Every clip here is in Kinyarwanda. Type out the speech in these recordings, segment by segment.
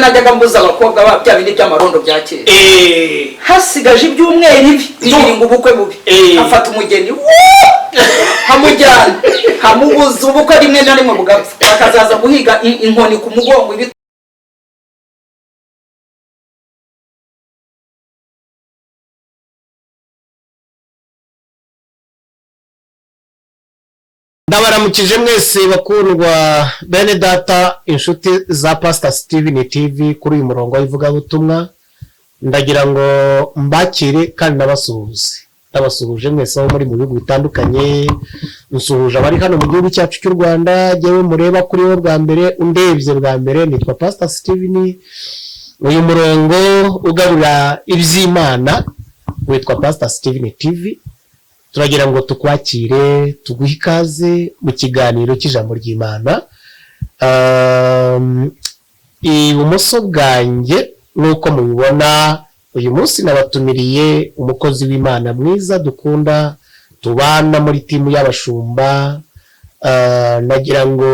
Najyaga mbuza abakobwa ba bya bindi by'amarondo bya kera. Hasigaje ibyumweru ibi bibiri ngo ubukwe bubi, afata umugeni, wuuu, hamujyana, hamubuza ubukwe, rimwe na rimwe bugapfa, bakazaza guhiga inkoni ku mugongo ibi. Ndabaramukije mwese bakundwa, bene data, inshuti za Pastor Steven TV kuri uyu murongo w'ivugabutumwa. Ndagira ngo mbakire kandi ndabasuhuze. Ndabasuhuje mwese aho muri mu bihugu bitandukanye, nsuhuje abari hano mu gihugu cyacu cy'u Rwanda. Jyewe mureba kuri we bwa mbere, undebye bwa mbere, nitwa Pastor Steven. Uyu murongo ugarura iby'Imana witwa Pastor Steven TV. Turagira ngo tukwakire, tuguhe ikaze mu kiganiro cy'ijambo ry'Imana. Ibumoso bwanjye, nk'uko mubibona, uyu munsi nabatumiriye umukozi w'Imana mwiza dukunda, tubana muri timu y'abashumba. Nagira ngo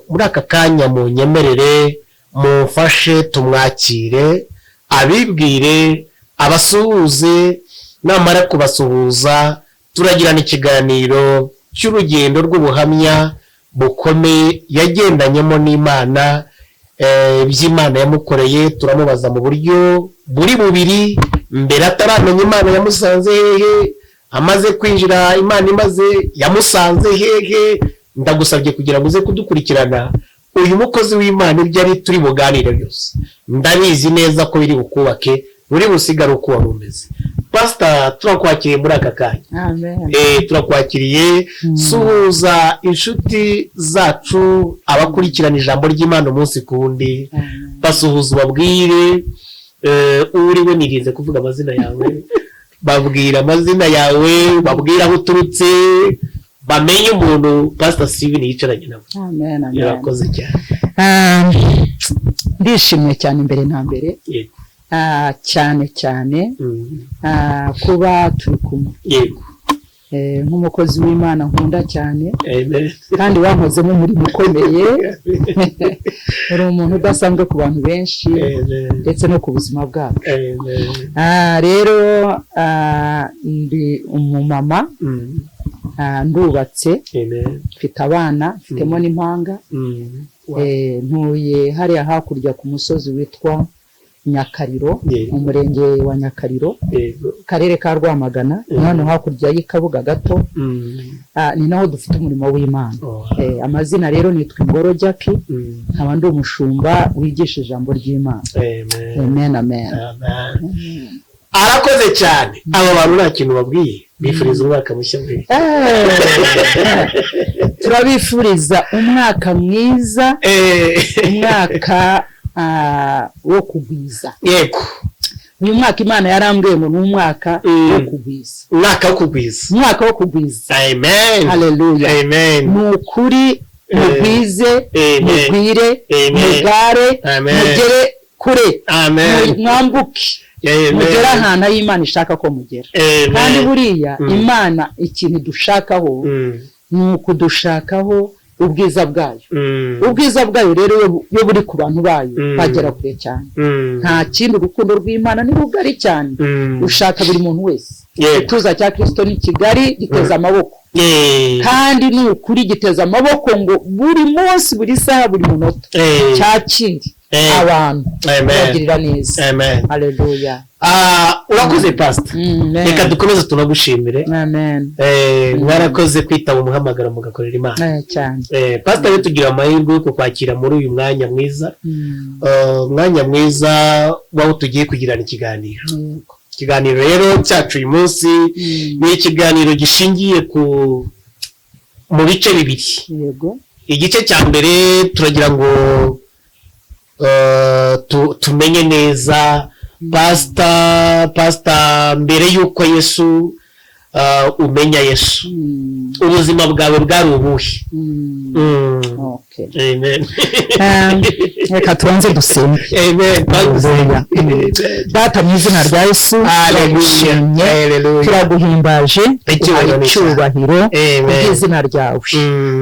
muri aka kanya munyemerere mumfashe tumwakire, abibwire, abasuhuze. Namara kubasuhuza, turagirana ikiganiro cy'urugendo rw'ubuhamya bukomeye yagendanyemo n'Imana, iby'Imana yamukoreye. Turamubaza mu buryo buri bubiri: mbere ataramenya Imana yamusanze hehe, amaze kwinjira Imana imaze yamusanze hehe. Ndagusabye kugira ngo uze kudukurikirana. Uyu mukozi w'Imana, ibyo ari turi buganire byose, ndabizi neza ko biri bukubake, buri busigare uko wari umeze. Pasita, turakwakiriye muri aka kanya. Amen. Turakwakiriye. Suhuza inshuti zacu, abakurikirana ijambo ry'Imana umunsi ku wundi. Basuhuza, ubabwire uriwe. Nirinze kuvuga amazina yawe. Babwira amazina yawe, babwira aho uturutse, bamenye umuntu Pastor Steven yicaranye nawe. Amen, amen. Yarakoze cyane. Ndishimye cyane mbere na mbere. Cyane cyane kuba turi kumwe nk'umukozi w'Imana nkunda cyane Amen. kandi wankozemo umurimo ukomeye. Uri umuntu udasanzwe ku bantu benshi Amen. ndetse no ku buzima bwacu. Amen. Rero ndi umumama, ndubatse, Amen. mfite abana, mfitemo n'impanga. Wow. Ntuye hariya hakurya ku musozi witwa Nyakariro, mu murenge wa Nyakariro, karere ka Rwamagana, hano hakurya y'Ikabuga gato. Ni naho dufite umurimo w'Imana. Oh. Amazina rero nitwa Ingoro Jackie, nkaba ndi umushumba wigisha ijambo ry'Imana. Amen. Amen, amen. Amen. Arakoze cyane. Aba bantu nta kintu babwiye, bifuriza umwaka mushya mwiza. Turabifuriza umwaka mwiza, umwaka wo kugwiza. Uyu mwaka Imana yarambwiye ngo ni umwaka wo kugwiza. Umwaka wo kugwiza. Umwaka wo kugwiza. Amen. Haleluya. Amen. Ni ukuri, mugwize, Amen. mugwire, Amen. mugare, Amen. mugere kure, Amen. mwambuke, Amen. mugere ahantu aho Imana ishaka ko mugera. Amen. Kandi buriya Imana ikintu dushakaho ni ukudushakaho ubwiza bwayo. Ubwiza bwayo rero iyo buri ku bantu bayo, bagera kure cyane. Nta kindi, urukundo rw'Imana ni rugari cyane, ushaka buri muntu wese. Igituza cya Kirisito ni kigari, giteze amaboko, kandi ni ukuri giteze amaboko ngo buri munsi, buri saha, buri munota cyakire abantu, Amen. kubagirira neza. Amen. Haleluya. Urakoze, Pastor. Amen. Reka dukomeze tunagushimire. Amen. Mwarakoze kwitaba umuhamagaro mugakorera Imana. Cyane. Pastor, rero tugira amahirwe yo kukwakira muri uyu mwanya mwiza, umwanya mwiza w'aho tugiye kugirana ikiganiro. Ikiganiro rero cyacu uyu munsi ni ikiganiro gishingiye ku mu bice bibiri. Igice cya mbere, turagira ngo tumenye neza pasita. Pasita, mbere y'uko Yesu Umenya Yesu, ubuzima bwawe bwari ubuhe? Okay. Amen. Reka tubanze dusenge. Amen. Haleluya. Data, mu izina rya Yesu, turagushimye, Haleluya. turaguhimbaje. Icyubahiro uhaye ni cyawe. icyubahiro Amen. kubw'izina ryawe.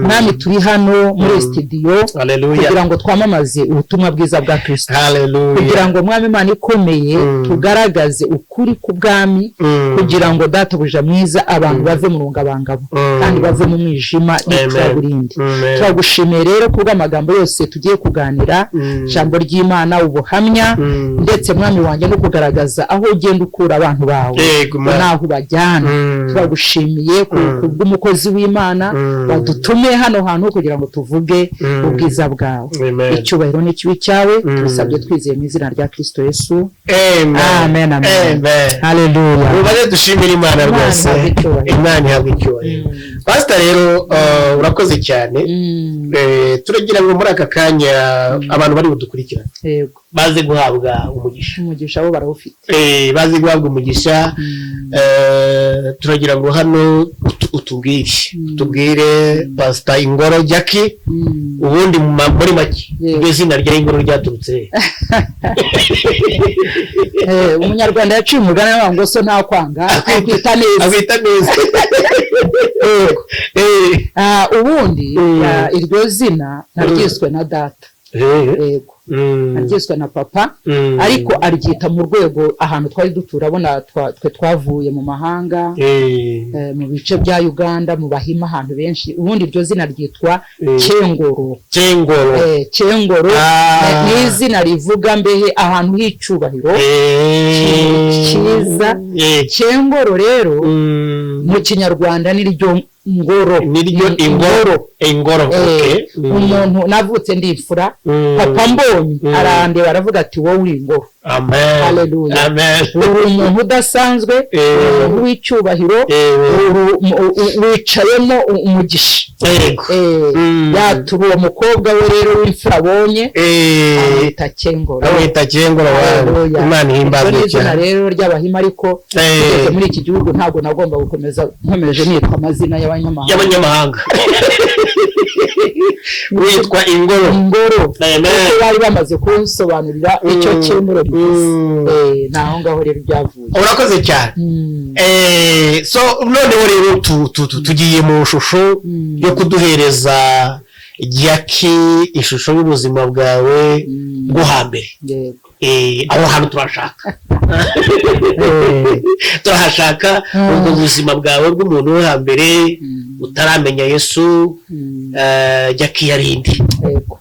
Mwami, turi hano muri studio Haleluya. kugira ngo twamamaze ubutumwa bwiza bwa Kristo, Haleluya. kugira ngo, Mwami Imana ikomeye, tugaragaze ukuri k'ubwami, kugira ngo, Databuja mwiza, abantu bave mu rungabangabo kandi bave mu mwijima n'icuraburindi. Amen. Turagushimiye rero kubw'amagambo yose tugiye kuganira, ijambo ry'Imana, ubuhamya, ndetse, Mwami wanjye, no kugaragaza aho ugenda ukura abantu bawe Yego, Mana. n'aho ubajyana. Turagushimiye kubw'umukozi w'Imana wadutumiye hano hantu kugira ngo tuvuge ubwiza bwawe. Amen. Icyubahiro n'ikibi cyawe, tubisabye twizeye mu izina rya Kristo Yesu. Amen. Amen, amen. Amen. Haleluya. Ubaze dushimire Imana Imana rwose. ihabwe icyubahiro. Imana ihabwe icyubahiro. Pastor rero, urakoze cyane. Turagira ngo muri aka kanya abantu bari budukurikirane baze guhabwa umugisha. Umugisha bo barawufite. Baze guhabwa umugisha. Turagira ngo hano utubwire Pastor Ingoro Jackie, ubundi muri make, iryo zina rya Ingoro ryaturutse he? Umunyarwanda yaciye umugani aravuga ngo so ntakwanga akwita neza. Akwita neza. Yego. Ubundi iryo zina naryiswe na data. Yego, naryiswe na papa, ariko aryita mu rwego ahantu twari dutura. Abona twe twavuye mu mahanga, mu bice bya Uganda, mu Bahima, ahantu benshi. Ubundi iryo zina ryitwa Cyengoro. Cyengoro. Cyengoro. Ni izina rivuga mbehe ahantu h'icyubahiro cyiza. Cyengoro rero mu Kinyarwanda niryo ngoro. Niryo ingoro, ingoro. Okay. Umuntu navutse ndi imfura. Papa mbonye arandeba aravuga ati: "Wowe uri ingoro." Amen. Hallelujah. Amen. Uri umuntu udasanzwe, uri umuntu w'icyubahiro, wicayemo umugisha. Yatura uwo mukobwa we rero w'imfura abonye, amwita Cyengoro. Amwita Cyengoro wawe. Hallelujah. Imana ihimbazwe Iryo ni izina cyane. rero ry'Abahima, ariko tugeze muri iki gihugu ntabwo nagomba gukomeza nkomeje nitwa amazina y'abanyamahanga. Y'abanyamahanga, witwa Ingoro. Ingoro. Amen. Kuko bari bamaze kunsobanurira icyo Cyengoro bivuze. Ni aho ngaho rero byavuye. Urakoze cyane. So noneho rero tugiye mu shusho yo kuduhereza Jackie, ishusho y'ubuzima bwawe bwo hambere. Yego. Aho hantu turashaka, turahashaka ubwo buzima bwawe bw'umuntu wo hambere utaramenya Yesu. Jackie yarinde. Yego.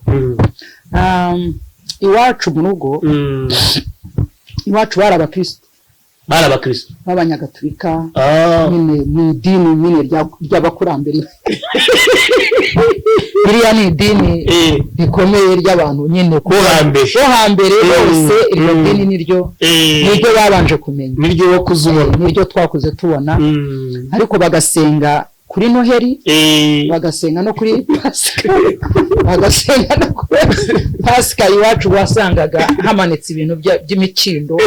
Iwacu mu rugo, iwacu bari abakristo. Bari abakristo. B'abanyagatulika nyine, mu idini nyine ry'abakurambere. Biriya ni idini rikomeye ry'abantu nyine bo hambere. Bo hambere bose. Iryo dini niryo niryo babanje kumenya. Niryo wo kuzubona. Niryo twakuze tubona, ariko bagasenga kuri Noheri, bagasenga no kuri Pasika, bagasenga no kuri Pasika. Iwacu wasangaga hamanitse ibintu by'imikindo,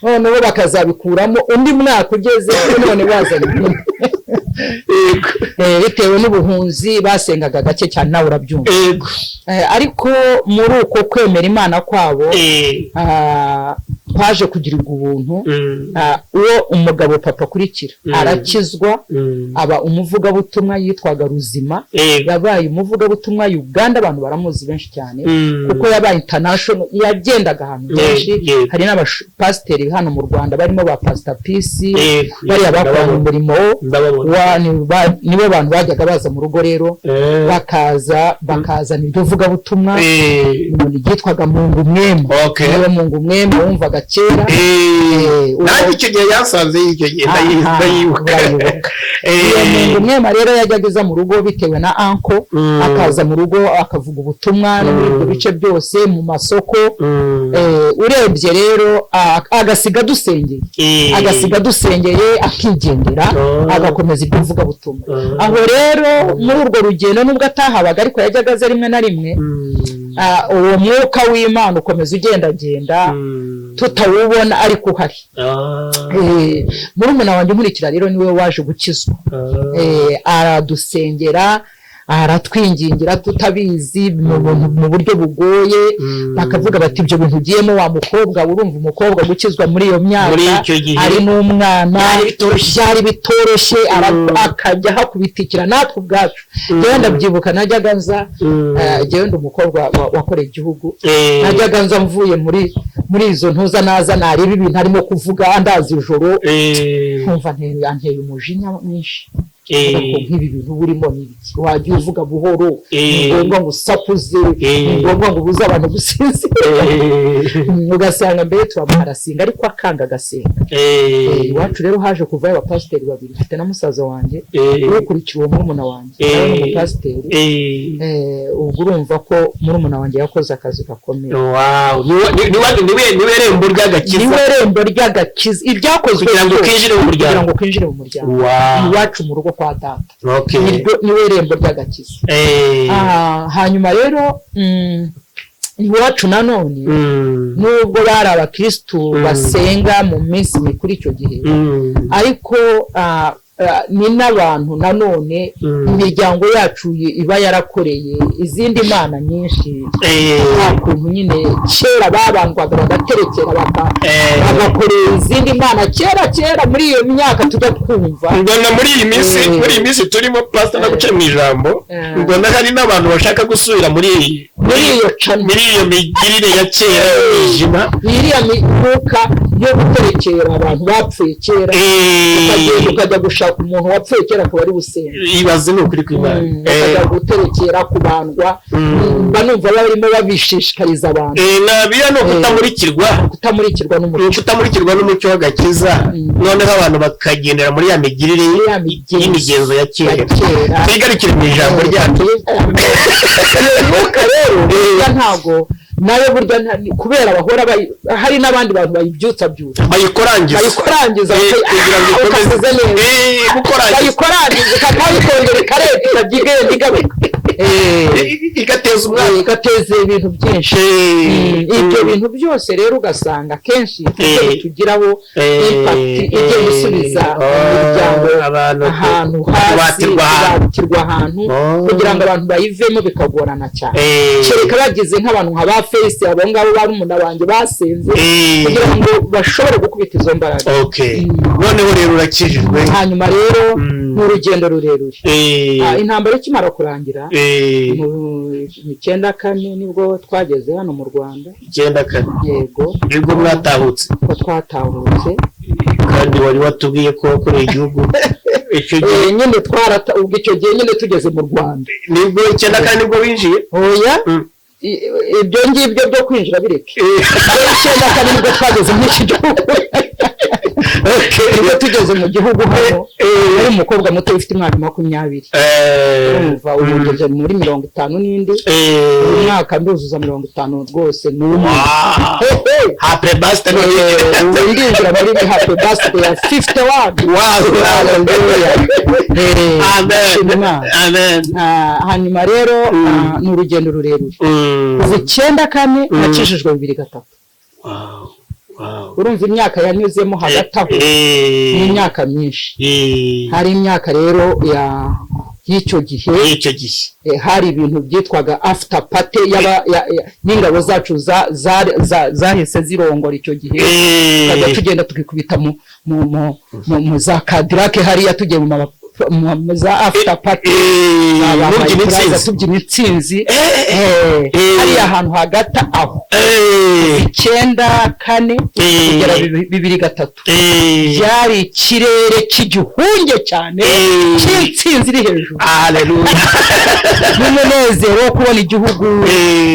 noneho bakazabikuramo undi mwaka ugeze, none bazanye ibindi. Bitewe n'ubuhunzi basengaga gake cyane, nawe urabyumva. Ariko muri uko kwemera Imana kwabo, twaje kugirirwa ubuntu. Uwo umugabo papa akurikira arakizwa, aba umuvugabutumwa, yitwaga Ruzima. Yabaye umuvugabutumwa Uganda, abantu baramuzi benshi cyane, kuko yabaye international, yagendaga ahantu henshi. Hari n'abapasiteri hano mu Rwanda barimo ba Pastor Pisi, bariya bakoranye umurimo Ndababona. Nibo bantu bajyaga baza mu rugo rero, bakaza bakazana iryo vugabutumwa ryitwaga Mungu Mwema. Niwe Mungu Mwema wumvaga kera. Nanjye icyo gihe yasanze, icyo gihe ndayibuka. Urayibuka. Iyo Mungu Mwema rero yajyaga aza mu rugo bitewe na uncle, akaza mu rugo akavuga ubutumwa no muri ibyo bice byose, mu masoko. Urebye rero agasiga dusengeye, agasiga dusengeye akigendera, agakomeza ibyo vugabutumwa. Aho rero muri urwo rugendo, nubwo atahabaga ariko yajyaga aza rimwe na rimwe. Uwo mwuka w'Imana ukomeza ugendagenda tutawubona ariko uhari. Murumuna wanjye nkurikira rero niwe waje gukizwa. Aradusengera, aratwingingira tutabizi mu buryo bugoye. Bakavuga bati ibyo bintu ugiyemo wa mukobwa, urumva umukobwa gukizwa muri iyo myaka ari n'umwana byari bitoroshye, akajya hakubitikira natwe ubwacu. Njyewe ndabyibuka najyaga nza, njyewe ndi umukobwa wakoreye igihugu, najyaga nza mvuye muri izo ntuza naza nareba ibintu arimo kuvuga andaza ijoro, nkumva anteye umujinya mwinshi. Nk'ibi bintu burimo n'ibiki wajya uvuga buhoro, ni ngombwa ngo usakuze, ni ngombwa ngo ubuze abantu gusinzira. Ugasanga mbere turamuharasinga ariko akanga agasenga. Iwacu rero haje kuvayo abapasiteri babiri, mfite na musaza wanjye ukurikira uwo murumuna wanjye nawe ni umupasiteri. Ubwo urumva ko murumuna wanjye yakoze akazi gakomeye. Niwe rembo ry'agakiza, niwe rembo ry'agakiza, ibyakozwe kugira ngo kwinjire mu muryango, kugira ngo kwinjire mu muryango iwacu mu rugo kwa data. Niwe rembo ry'agakiza. Hanyuma rero iwacu nanone nubwo bari abakristu basenga mu minsi mikuru icyo gihe, ariko ni n'abantu nanone imiryango yacu iba yarakoreye izindi mana nyinshi. Nta kuntu nyine kera babandwaga bagaterekera bagakorera izindi mana kera kera muri iyo myaka tujya twumva. Mbona muri iyi minsi, muri iyi minsi turimo pastor naguce mu ijambo, mbona hari n'abantu bashaka gusubira muri iyo migirire ya kera y'umwijima, iriya myuka yo guterekera abantu bapfuye kera, ukagenda ukajya gushaka umuntu wapfuye kera akaba ari busenga. Ibaze ni ukuri kw'Imana. Bakajya guterekera kubandwa, mba numva barimo babishishikariza abantu. Nabiya ni ukutamurikirwa, kutamurikirwa n'umucyo, kutamurikirwa n'umucyo w'agakiza. Noneho abantu bakagendera muri ya migirire y'imigenzo ya kera. Twigarukire mu ijambo ryacu. Mwuka rero ntabwo nayo burya kubera bahora hari n'abandi bantu bayibyutsa byutsa bayikorangiza kugira ngo ikomeze neza, bayikorangiza ikakayikongera ikareta ikagenda igaruka, igateza umwaka, igateza ibintu byinshi. Ibyo bintu byose rero ugasanga kenshi tugiraho impact igiye gusubiza umuryango ahantu hasi, kubatirwa ahantu kugira ngo abantu bayivemo bikagorana cyane. Kereka bagize nk'abantu nka ba Face, abo ngabo barumuna banjye basenze kugira ngo bashobore gukubita izo mbaraga. Noneho rero urakijijwe. Hanyuma rero ni urugendo rurerure. Intambara ikimara kurangira mu 94 nibwo twageze hano mu Rwanda. 94 yego, nibwo mwatahutse. Ko twatahutse, kandi wari watubwiye ko kuri igihugu icyo gihe nyine twarata. Ubwo icyo gihe nyine tugeze mu Rwanda nibwo 94 nibwo winjiye. Oya, ibyo ngibyo byo kwinjira bireke. 94 nibwo twageze muri iki gihugu. Nibwo tugeze mu gihugu hano, ari umukobwa muto ufite imyaka 20. Urumva ubu ngeze muri 50 n'indi. Uyu mwaka nduzuza 50 rwose ni umwe. Happy birthday. Ndinjira muri happy birthday ya 51. Amen. Amen. Hanyuma rero ni urugendo rurerure. Kuva 94 nakijijwe 2003. Urumva imyaka yanyuzemo hagati aho ni imyaka myinshi. Hari imyaka rero y'icyo gihe, hari ibintu byitwaga after party y'ingabo zacu zahise zirongora icyo gihe. Tukajya tugenda tukikubita mu za Cadillac hariya, tugiye mu za after party, tubyina intsinzi hariya ahantu hagati aho 94 kugera 2003 byari ikirere cy'igihunge cyane cy'intsinzi iri hejuru. Haleluya. N'umunezero wo kubona igihugu,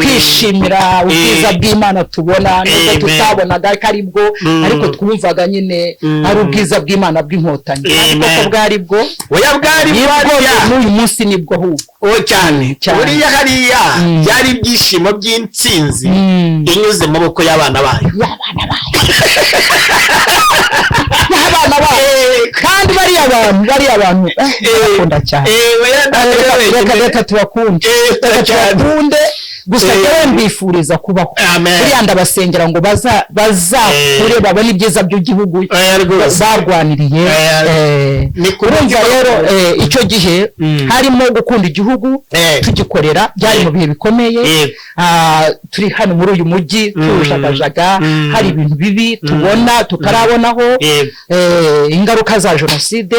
kwishimira ubwiza bw'Imana tubona nubwo tutabonaga ko ari bwo, ariko twumvaga nyine ari ubwiza bw'Imana bw'inkotanyi. Ariko ko bwari bwo, oya bwari n'uyu munsi nibwo ahubwo. Cyane buriya hariya byari ibyishimo by'intsinzi inyuze mu maboko y'abana bayo. Y'abana bayo. Kandi bariya bantu bakunda cyane. Reka tubakunde. Gusa rero mbifuriza kubaho. Amen. Buriya ndabasengera ngo bazakure babone ibyiza by'igihugu Oya, rwose. barwaniriye. Oya. Ni ku Urumva mutima. rero icyo gihe harimo gukunda igihugu, tugikorera, byari mu bihe bikomeye. Turi hano muri uyu mujyi turujagajaga, hari ibintu bibi tubona tutarabonaho, ingaruka za jenoside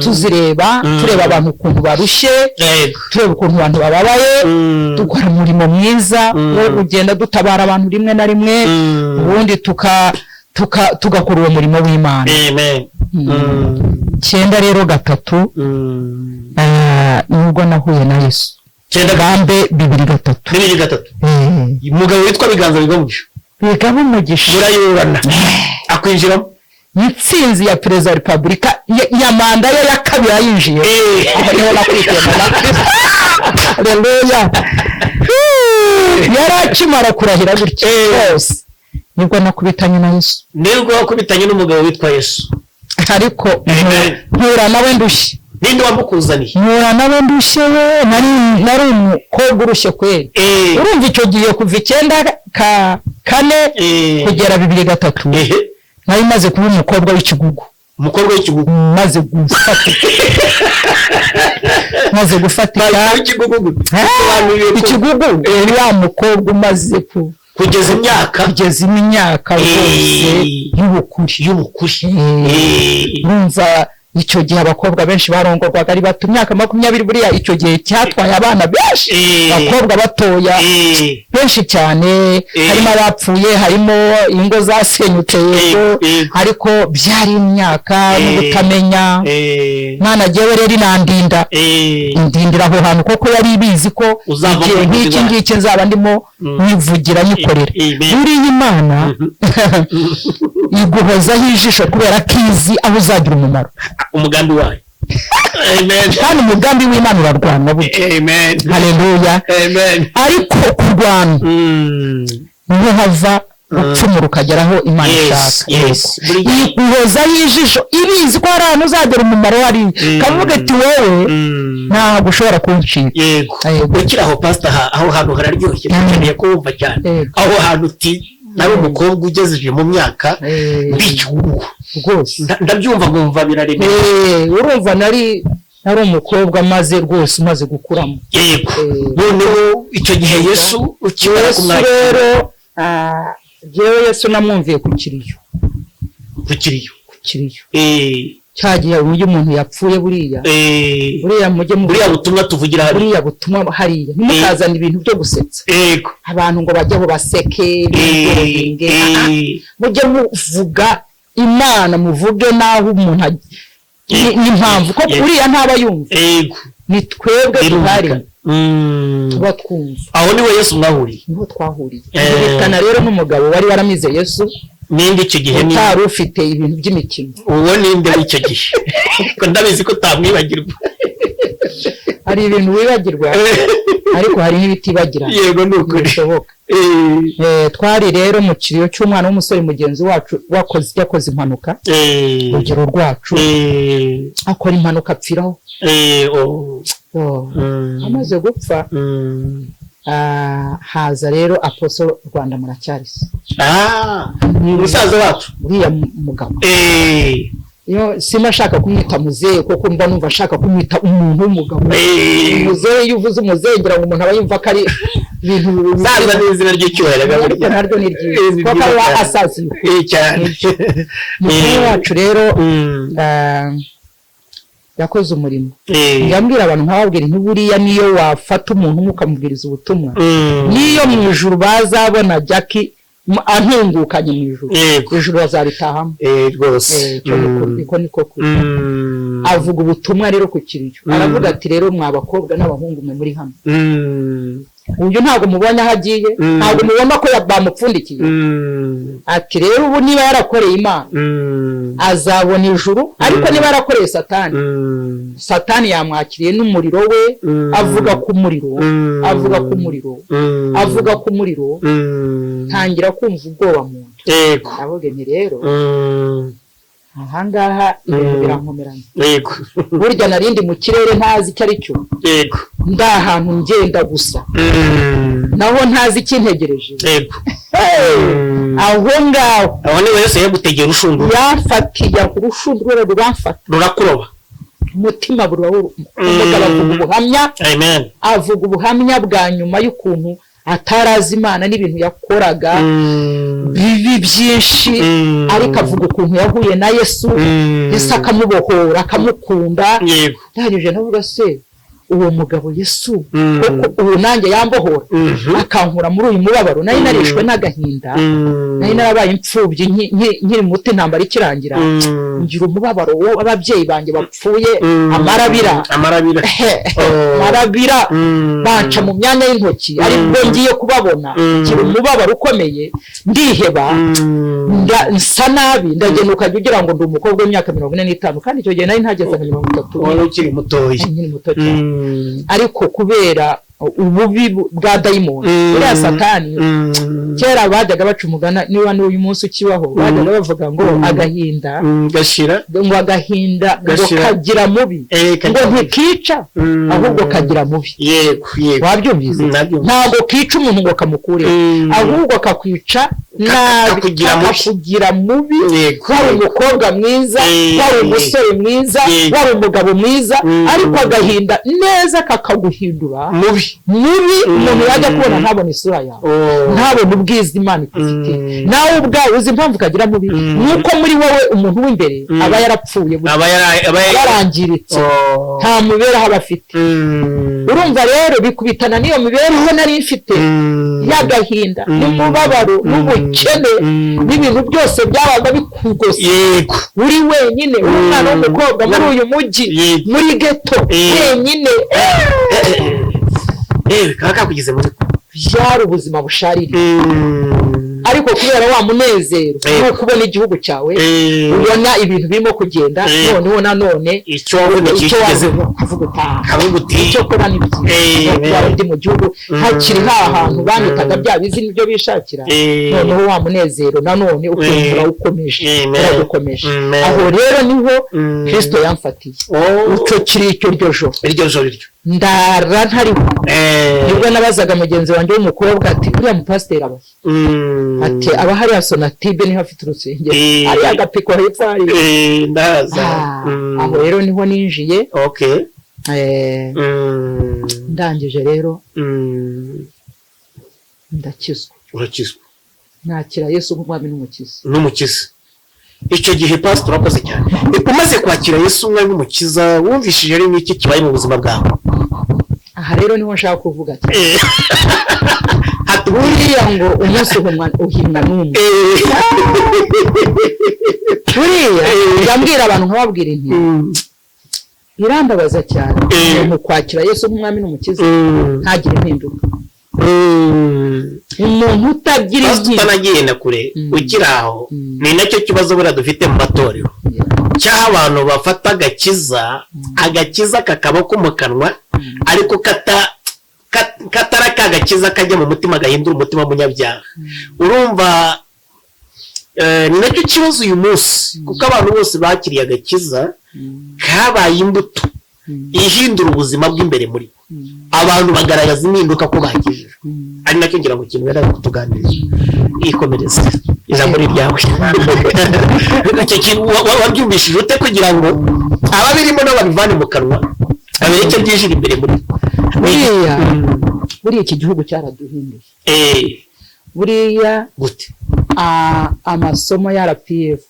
tuzireba, tureba abantu ukuntu barushye, tureba ukuntu abantu bababaye, dukora umurimo mwiza wo kugenda dutabara abantu rimwe na rimwe, ubundi tugakora uwo murimo w'Imana. Amen. 9 rero 3, nubwo nahuye na Yesu. 9 Gambe 2 3. 2 3. Umugabo witwa Biganza Bigamugisha. Bigaba umugisha. Murayorana, akwinjiramo. Intsinzi ya perezida wa repubulika ya manda ye ya kabiri yayinjiye, aho niho nakwitema. Haleluya! Yari akimara kurahira gutya rwose, nibwo nakubitanye na Yesu. Nibwo wakubitanye n'umugabo witwa Yesu. Ariko Amen. mpura nawe ndushye. Ninde wamukuzaniye? Mpura nawe ndushye, we nari umukobwa urushye kweri. Urumva icyo gihe kuva 94 kugera 2003, nari maze kuba umukobwa w'ikigugu. Umukobwa w'ikigugu. Maze gufatika, maze gufatika. W'ikigugu gute? Sobanuriye ko- Ikigugu ni wa mukobwa umaze kugeza imyaka, kugeza imyaka rwose y'ubukure. Y'ubukure. Urumva icyo gihe abakobwa benshi barongorwaga ari bato, imyaka 20. Buriya icyo gihe cyatwaye abana benshi, abakobwa batoya benshi cyane. Harimo abapfuye, harimo ingo zasenyutse, yego, ariko byari imyaka n'ubutamenya. Mwana jyewe rero inandinda, indindira aho hantu kuko yari ibizi ko Uzava igihe mu nk'iki buzima. ngiki nzaba ndimo nyivugira, nyikorera. Amen. Buriya Imana iguhozaho ijisho kubera ko izi aho uzagira umumaro. Umugambi wayo. Amen. Kandi umugambi w'Imana urarwana burya. Amen. Haleluya! Amen. Ariko kurwana niho hava gupfumura ukagera aho Imana ishaka. Buriya- Iguhozaho ijisho ibizi ko hari ahantu uzagera umumaro wariya, kavuga ati wowe ntabwo ushobora kuncika. Yego. Yego. Ukiri aho, pastor, aho hantu hararyoshye, dukeneye kuwumva cyane. Aho hantu uti nari umukobwa ugejeje mu myaka ndi igihugu. Rwose. Ndabyumva nkumva biraremeye. Urumva nari umukobwa maze rwose umaze gukuramo. Noneho icyo gihe Yesu ukimara Yesu kumwakira? rero, jyewe Yesu namwumviye ku kiriyo. Ku kiriyo. Ku kiriyo. Cya gihe uburyo umuntu yapfuye buriya, buriya mujye mu Buriya butumwa tuvugira hano. Buriya butumwa hariya, ntimukazane ibintu byo gusetsa abantu ngo bajyeho baseke, bigoringe. Mujye muvuga Imana, muvuge n'aho umuntu n'impamvu ko uriya ntaba yumva. Ni twebwe duhari tuba twumva. Aho niwe Yesu mwahuriye? Niho twahuriye. Nkubitana rero n'umugabo wari waramize Yesu, Ninde icyo gihe ni? utari ufite ibintu by'imikino. Uwo ninde w'icyo gihe? Ko ndabizi ko utamwibagirwa. Hari ibintu wibagirwa, ariko hari n'ibitibagirana. Yego, ni ukuri. Ntibishoboka. Twari rero mu kiriyo cy'umwana w'umusore mugenzi wacu wakoze yakoze impanuka, urugero rwacu, akora impanuka apfiraho. Oh. Oh. Amaze gupfa, haza rero Apostle Rwanda Muracyarisi. Ah, umusaza wacu. Uriya mugabo, iyo sinashaka kumwita muzehe kuko mba numva ashaka kumwita umuntu w'umugabo. Muzehe, iyo uvuze umuzehe ngira ngo umuntu aba yumva ko ari ibintu. Saza ni izina ry'icyubahiro. Ariko naryo ni ryiza Ni kuko ryiza aba cyane. asaziye. Cyane. Mukuru wacu rero yakoze umurimo. Yambwira abantu nkababwira nti buriya niyo wafata umuntu umwe ukamubwiriza ubutumwa, niyo mu ijuru bazabona Jackie antungukanye mu ijuru, ijuru bazaritahamo. Rwose. Icyo niko niko kuri. Avuga ubutumwa rero ku kiriyo, aravuga ati rero mwa bakobwa n'abahungu mwe muri hano, uyu ntabwo mubonye aho agiye, ntabwo mubona ko bamupfundikiye. Ati rero ubu niba yarakoreye Imana azabona ijuru, ariko niba yarakoreye Satani, Satani yamwakiriye n'umuriro we. Avuga ku muriro, avuga ku muriro, avuga ku muriro, ntangira kumva ubwoba mu nda. Ndavuga nti rero Ahangaha ibintu birankomeranye. Yego. Burya narindi mu kirere ntazi icyo ari cyo. Yego. Ndi ahantu ngenda gusa. Naho ntazi ikintegereje. Yego. Aho ngaho. Aho niba yose yagutegera urushundura. Yamfatiye urushundura ruramfata. Rurakuroba. Umutima burura umugabo avuga ubuhamya. Amen. Avuga ubuhamya bwa nyuma y'ukuntu atarazi Imana n'ibintu yakoraga bibi byinshi, ariko avuga ukuntu yahuye na Yesu, Yesu akamubohora akamukunda. Yego. Ndangije navuga se uwo mugabo Yesu koko ubu nanjye yambohora akankura muri uyu mubabaro. Nari narishwe n'agahinda, nari narabaye imfubyi nkiri muto, intambara ikirangira ngira umubabaro w'ababyeyi banjye bapfuye, amarabira amarabira banca mu myanya y'intoki, aribwo ngiye kubabona ngira umubabaro ukomeye, ndiheba, nsa nabi, ndagenda ukajya ugira ngo ndi umukobwa w'imyaka 45, kandi icyo gihe nari ntageze nka 30. Wari ukiri mutoya. Nkiri muto cyane. Ariko kubera ububi bwa dayimoni, buriya Satani, kera bajyaga baca umugana, niba n'uyu munsi ukibaho, bajyaga bavuga ngo agahinda gashira, ngo agahinda ngo kagira mubi, ngo ntikica ahubwo kagira mubi. Yego yego. Wabyumvise? Ntabwo kica umuntu ngo kamukure, ahubwo kakwica nabi, kakugira mubi. Wari umukobwa mwiza, wari umusore mwiza, wari umugabo mwiza, ariko agahinda neza kakaguhindura mubi mubi. Umuntu yajya kubona ntabone isura yawe, ntabone ubwiza Imana ikufite. Nawe ubwawe uzi impamvu kagira mubi, nuko muri wowe umuntu w'imbere aba yarapfuye, aba yarangiritse, nta mibereho aba afite. Urumva rero bikubitana n'iyo mibereho nari mfite y'agahinda n'umubabaro n'ubukene n'ibintu byose byabaga bikugose. Yego. Uri wenyine, uri umwana w'umukobwa muri uyu mujyi, muri ghetto wenyine. Kaba kakugeze muri byari ubuzima bushaririye. Ariko kubera wa munezero no kubona igihugu cyawe, ubona ibintu birimo kugenda, noneho nanone icyo wavuga ukavuga icyo kora ni byiza, ndi mu gihugu hakiri hantu banyitaga bya bizi nibyo bishakira. Noneho wa munezero nanone ukumva ukomeje, uragukomeje. Aho rero niho Kristo yamfatiye. Uco kiri icyo iryo joro, iryo joro iryo ndara ntariho. Nibwo nabazaga mugenzi wanjye w'umukobwa ati uriya mupasiteri aba ati aba hariya Sonatibe niho afite urusengero, hariya agapiko hepfo hariya. Ndaza. Aho rero niho ninjiye. Ndangije rero ndakizwa. Urakizwa. Nakira Yesu nk'umwami n'umukiza. N'umukiza. Icyo gihe pastor urakoze cyane. Umaze kwakira Yesu nk'umwami n'umukiza, wumvishije ari n'iki kibaye mu buzima bwawe? Aha rero niho nshaka kuvuga cyane. Buriya ngo umunsi uhimwa n'umwe. Buriya yambwira abantu nkababwira inti birambabaza cyane mu kwakira Yesu nk'umwami n'umukiza ntagire impinduka. Umuntu utagira impinduka utanagenda kure ukiri aho, ni nacyo kibazo buriya dufite mu matorero, cyaho abantu bafata agakiza, agakiza kakaba ko mu kanwa, ariko katara kagakiza kajya mu mutima gahindura umutima w'umunyabyaha. Urumva ni nacyo kibazo uyu munsi, kuko abantu bose bakiriye agakiza kabaye imbuto ihindura ubuzima bw'imbere muri bo. Abantu bagaragaza impinduka ko bakijijwe, ari nacyo ngira ngo kintu yari kutuganiriza. Ikomereze ijambo ni ryawe. Icyo kintu wabyumvishije ute kugira ngo ababirimo nabo babivane mu kanwa abereke byinjira imbere muri bo? Buriya iki gihugu cyaraduhinduye. Buriya gute amasomo ya RPF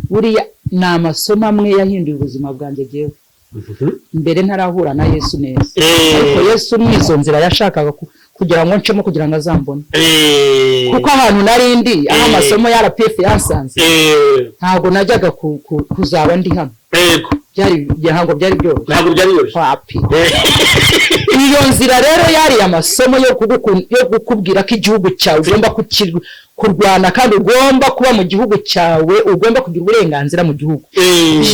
buriya ni amasomo amwe yahinduye ubuzima bwanjye jyewe. Mbere ntarahura na Yesu neza, ariko Yesu n'izo nzira yashakaga kugira ngo ncemo kugira ngo azambone, kuko ahantu nari ndi aho amasomo ya RPF yansanze ntabwo najyaga kuzaba ndi hano. Byari ntabwo byari byoroshye. Ntabwo byari byoroshye. Wapi. Iyo nzira rero yari amasomo yo kukubwira ko igihugu cyawe ugomba kurwana, kandi ugomba kuba mu gihugu cyawe, ugomba kugira uburenganzira mu gihugu.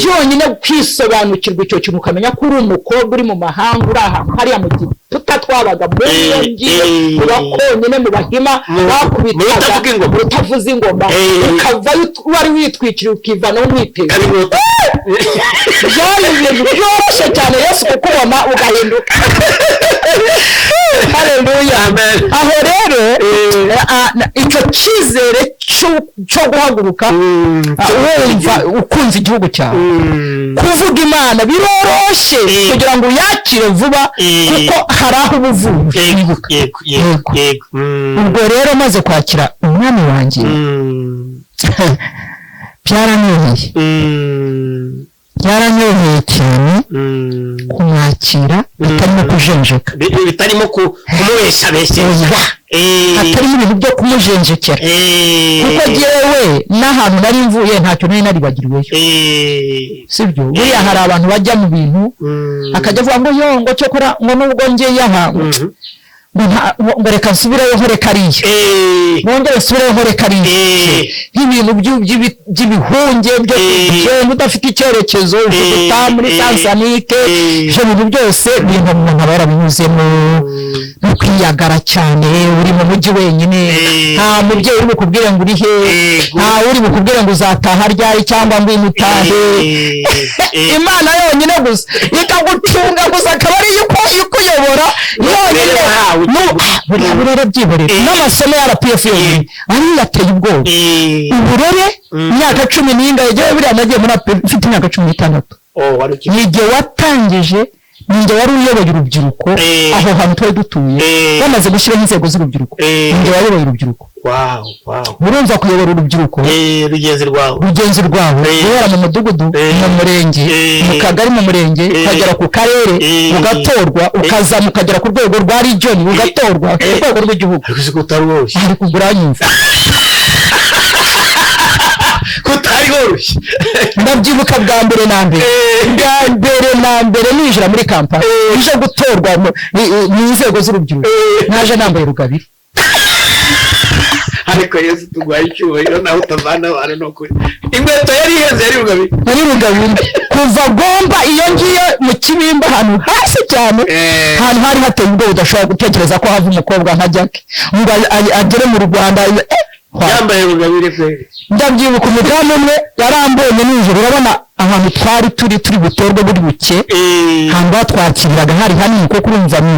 Byonyine kwisobanukirwa icyo kintu, ukamenya ko uri umukobwa uri mu mahanga, uri ahantu hariya mu Giputa twabaga muri iyo ngiyo, mu bakonyine, mu Bahima bakubitaga, Mu utavuza ingoma, ukavayo wari witwikiriye, ukivanaho umwitero. Byari ibintu byoroshye cyane Yesu kukubona ugahinduka. Haleluya. Amen. Aho rero icyo cyizere cyo guhaguruka, wumva ukunze igihugu cyawe, kuvuga Imana biroroshye kugira ngo uyakire vuba, kuko hari aho uba uvuye. Yego yego yego yego. Ubwo rero maze kwakira umwami wanjye, byaranyoheye, byaranyoheye cyane kumwakira bitarimo kujenjeka. Bitarimo kumubeshabeshya. Hatarimo ibintu byo kumujenjekera, kuko jyewe n'ahantu nari mvuye ntacyo nari naribagiriweyo. Sibyo? Buriya hari abantu bajya mu bintu, akajya avuga ngo yo, ngo cyokora ngo nubwo ngeye aha, ngo reka nsubireyo nkore kariya, nongere nsubireyo nkore kariya, nk'ibintu by'ibihunge byo kugenda udafite icyerekezo, uvuga muri Tanzanike. Ibyo bintu byose bintu umuntu aba yarabinyuzemo, no kwiyagara cyane uri mu mujyi wenyine, nta mubyeyi uri bukubwire ngo uri he, nta uri bukubwire ngo uzataha ryari cyangwa ngwino utahe. Imana yonyine gusa ikagucunga gusa, akaba ariyo ikuyobora yonyine. Buriya burere byihorera, n'amasomo ya RPF yonyine ariyo yateye ubwoba. Uburere imyaka cumi n'ingahe, jyewe buriya nagiye muri RPF mfite imyaka 16. Ni jye watangije, ni jye wari uyoboye urubyiruko aho hantu twari dutuye. Bamaze gushyiraho inzego z'urubyiruko, ni jye wayoboye urubyiruko. Urumva kuyobora urubyiruko, rugenzi rwawe, rugenzi rwawe, guhera mu mudugudu, mu murenge, mu kagari, mu murenge, ukagera ku karere, ugatorwa, ukazamuka ukagera ku rwego rwa region, ugatorwa ku rwego rw'igihugu. Ariko uzi ko utari woroshye. Ariko ubwo uranyumva ko utari woroshye. Ndabyibuka bwa mbere na mbere, bwa mbere na mbere ninjira muri Kampala, ije gutorwa mu nzego z'urubyiruko, naje nambaye rugabire. Ariko Yesu tuguhaye icyubahiro, nawe utavana abantu no kuri inkweto yari ihenze, yari rugabire. Yari rugabire kuva Gomba iyo ngiyo mu Kibimba, ahantu hasi cyane, ahantu hari hateye ubwoba, udashobora gutekereza ko hava umukobwa nka Jackie ngo agere mu Rwanda. Yambaye rugabire pe. Ndabyibuka umudamu umwe yarambonye nijoro, urabona ahantu twari turi turi butorwe buri buke, ahantu batwakiriraga hari hanini, kuko urumva ni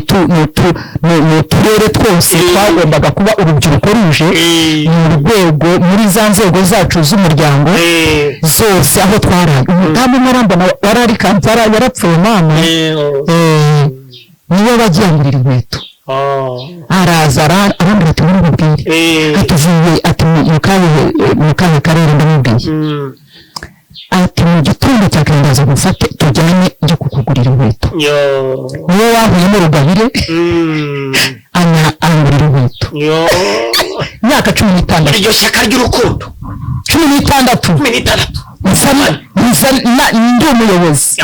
uturere twose twagombaga kuba urubyiruko ruje mu rwego, muri za nzego zacu z'umuryango zose aho twaraye. Umudamu umwe arambona, wari ari Kampala, yarapfuye mama, niwe wagiye angurira inkweto. Araza arambwira ati mubwire, atuvuye ati mu kahe karere? Ndamubwiye. Ati mu gitondo cya kare ndaza gufate tujyane njye kukugurira inkweto. Niwe wahuyemo rugabire, angurira inkweto. Imyaka 16. Iryo shyaka ry'urukundo. 16. 16. Ndi umuyobozi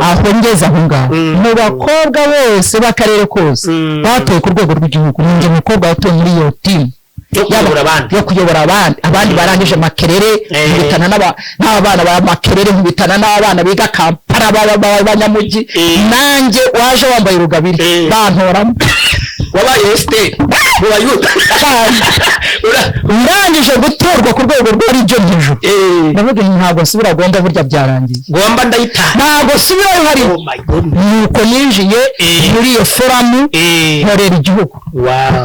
aho ngeze aho ngaho, mu bakobwa bose b'akarere kose batoye ku rwego rw'igihugu, ninjye mukobwa watoye muri iyo timu yo kuyobora abandi. Yo kuyobora abandi. Abandi barangije Makerere, nkubitana n'abana ba Makerere, nkubitana n'abana biga Kampala b'abanyamujyi, nanjye waje wambaye rugabire bantoramo. Wabaye Esiteri mu Bayuda. Ndangije gutorwa ku rwego rwa region hejuru, ndavuga nti ntabwo nsubira Gomba, burya byarangiye. Gomba ndayitaha. Ntabwo nsubirayo hari. Oh my goodness. Nuko ninjiye muri iyo foramu, nkorera igihugu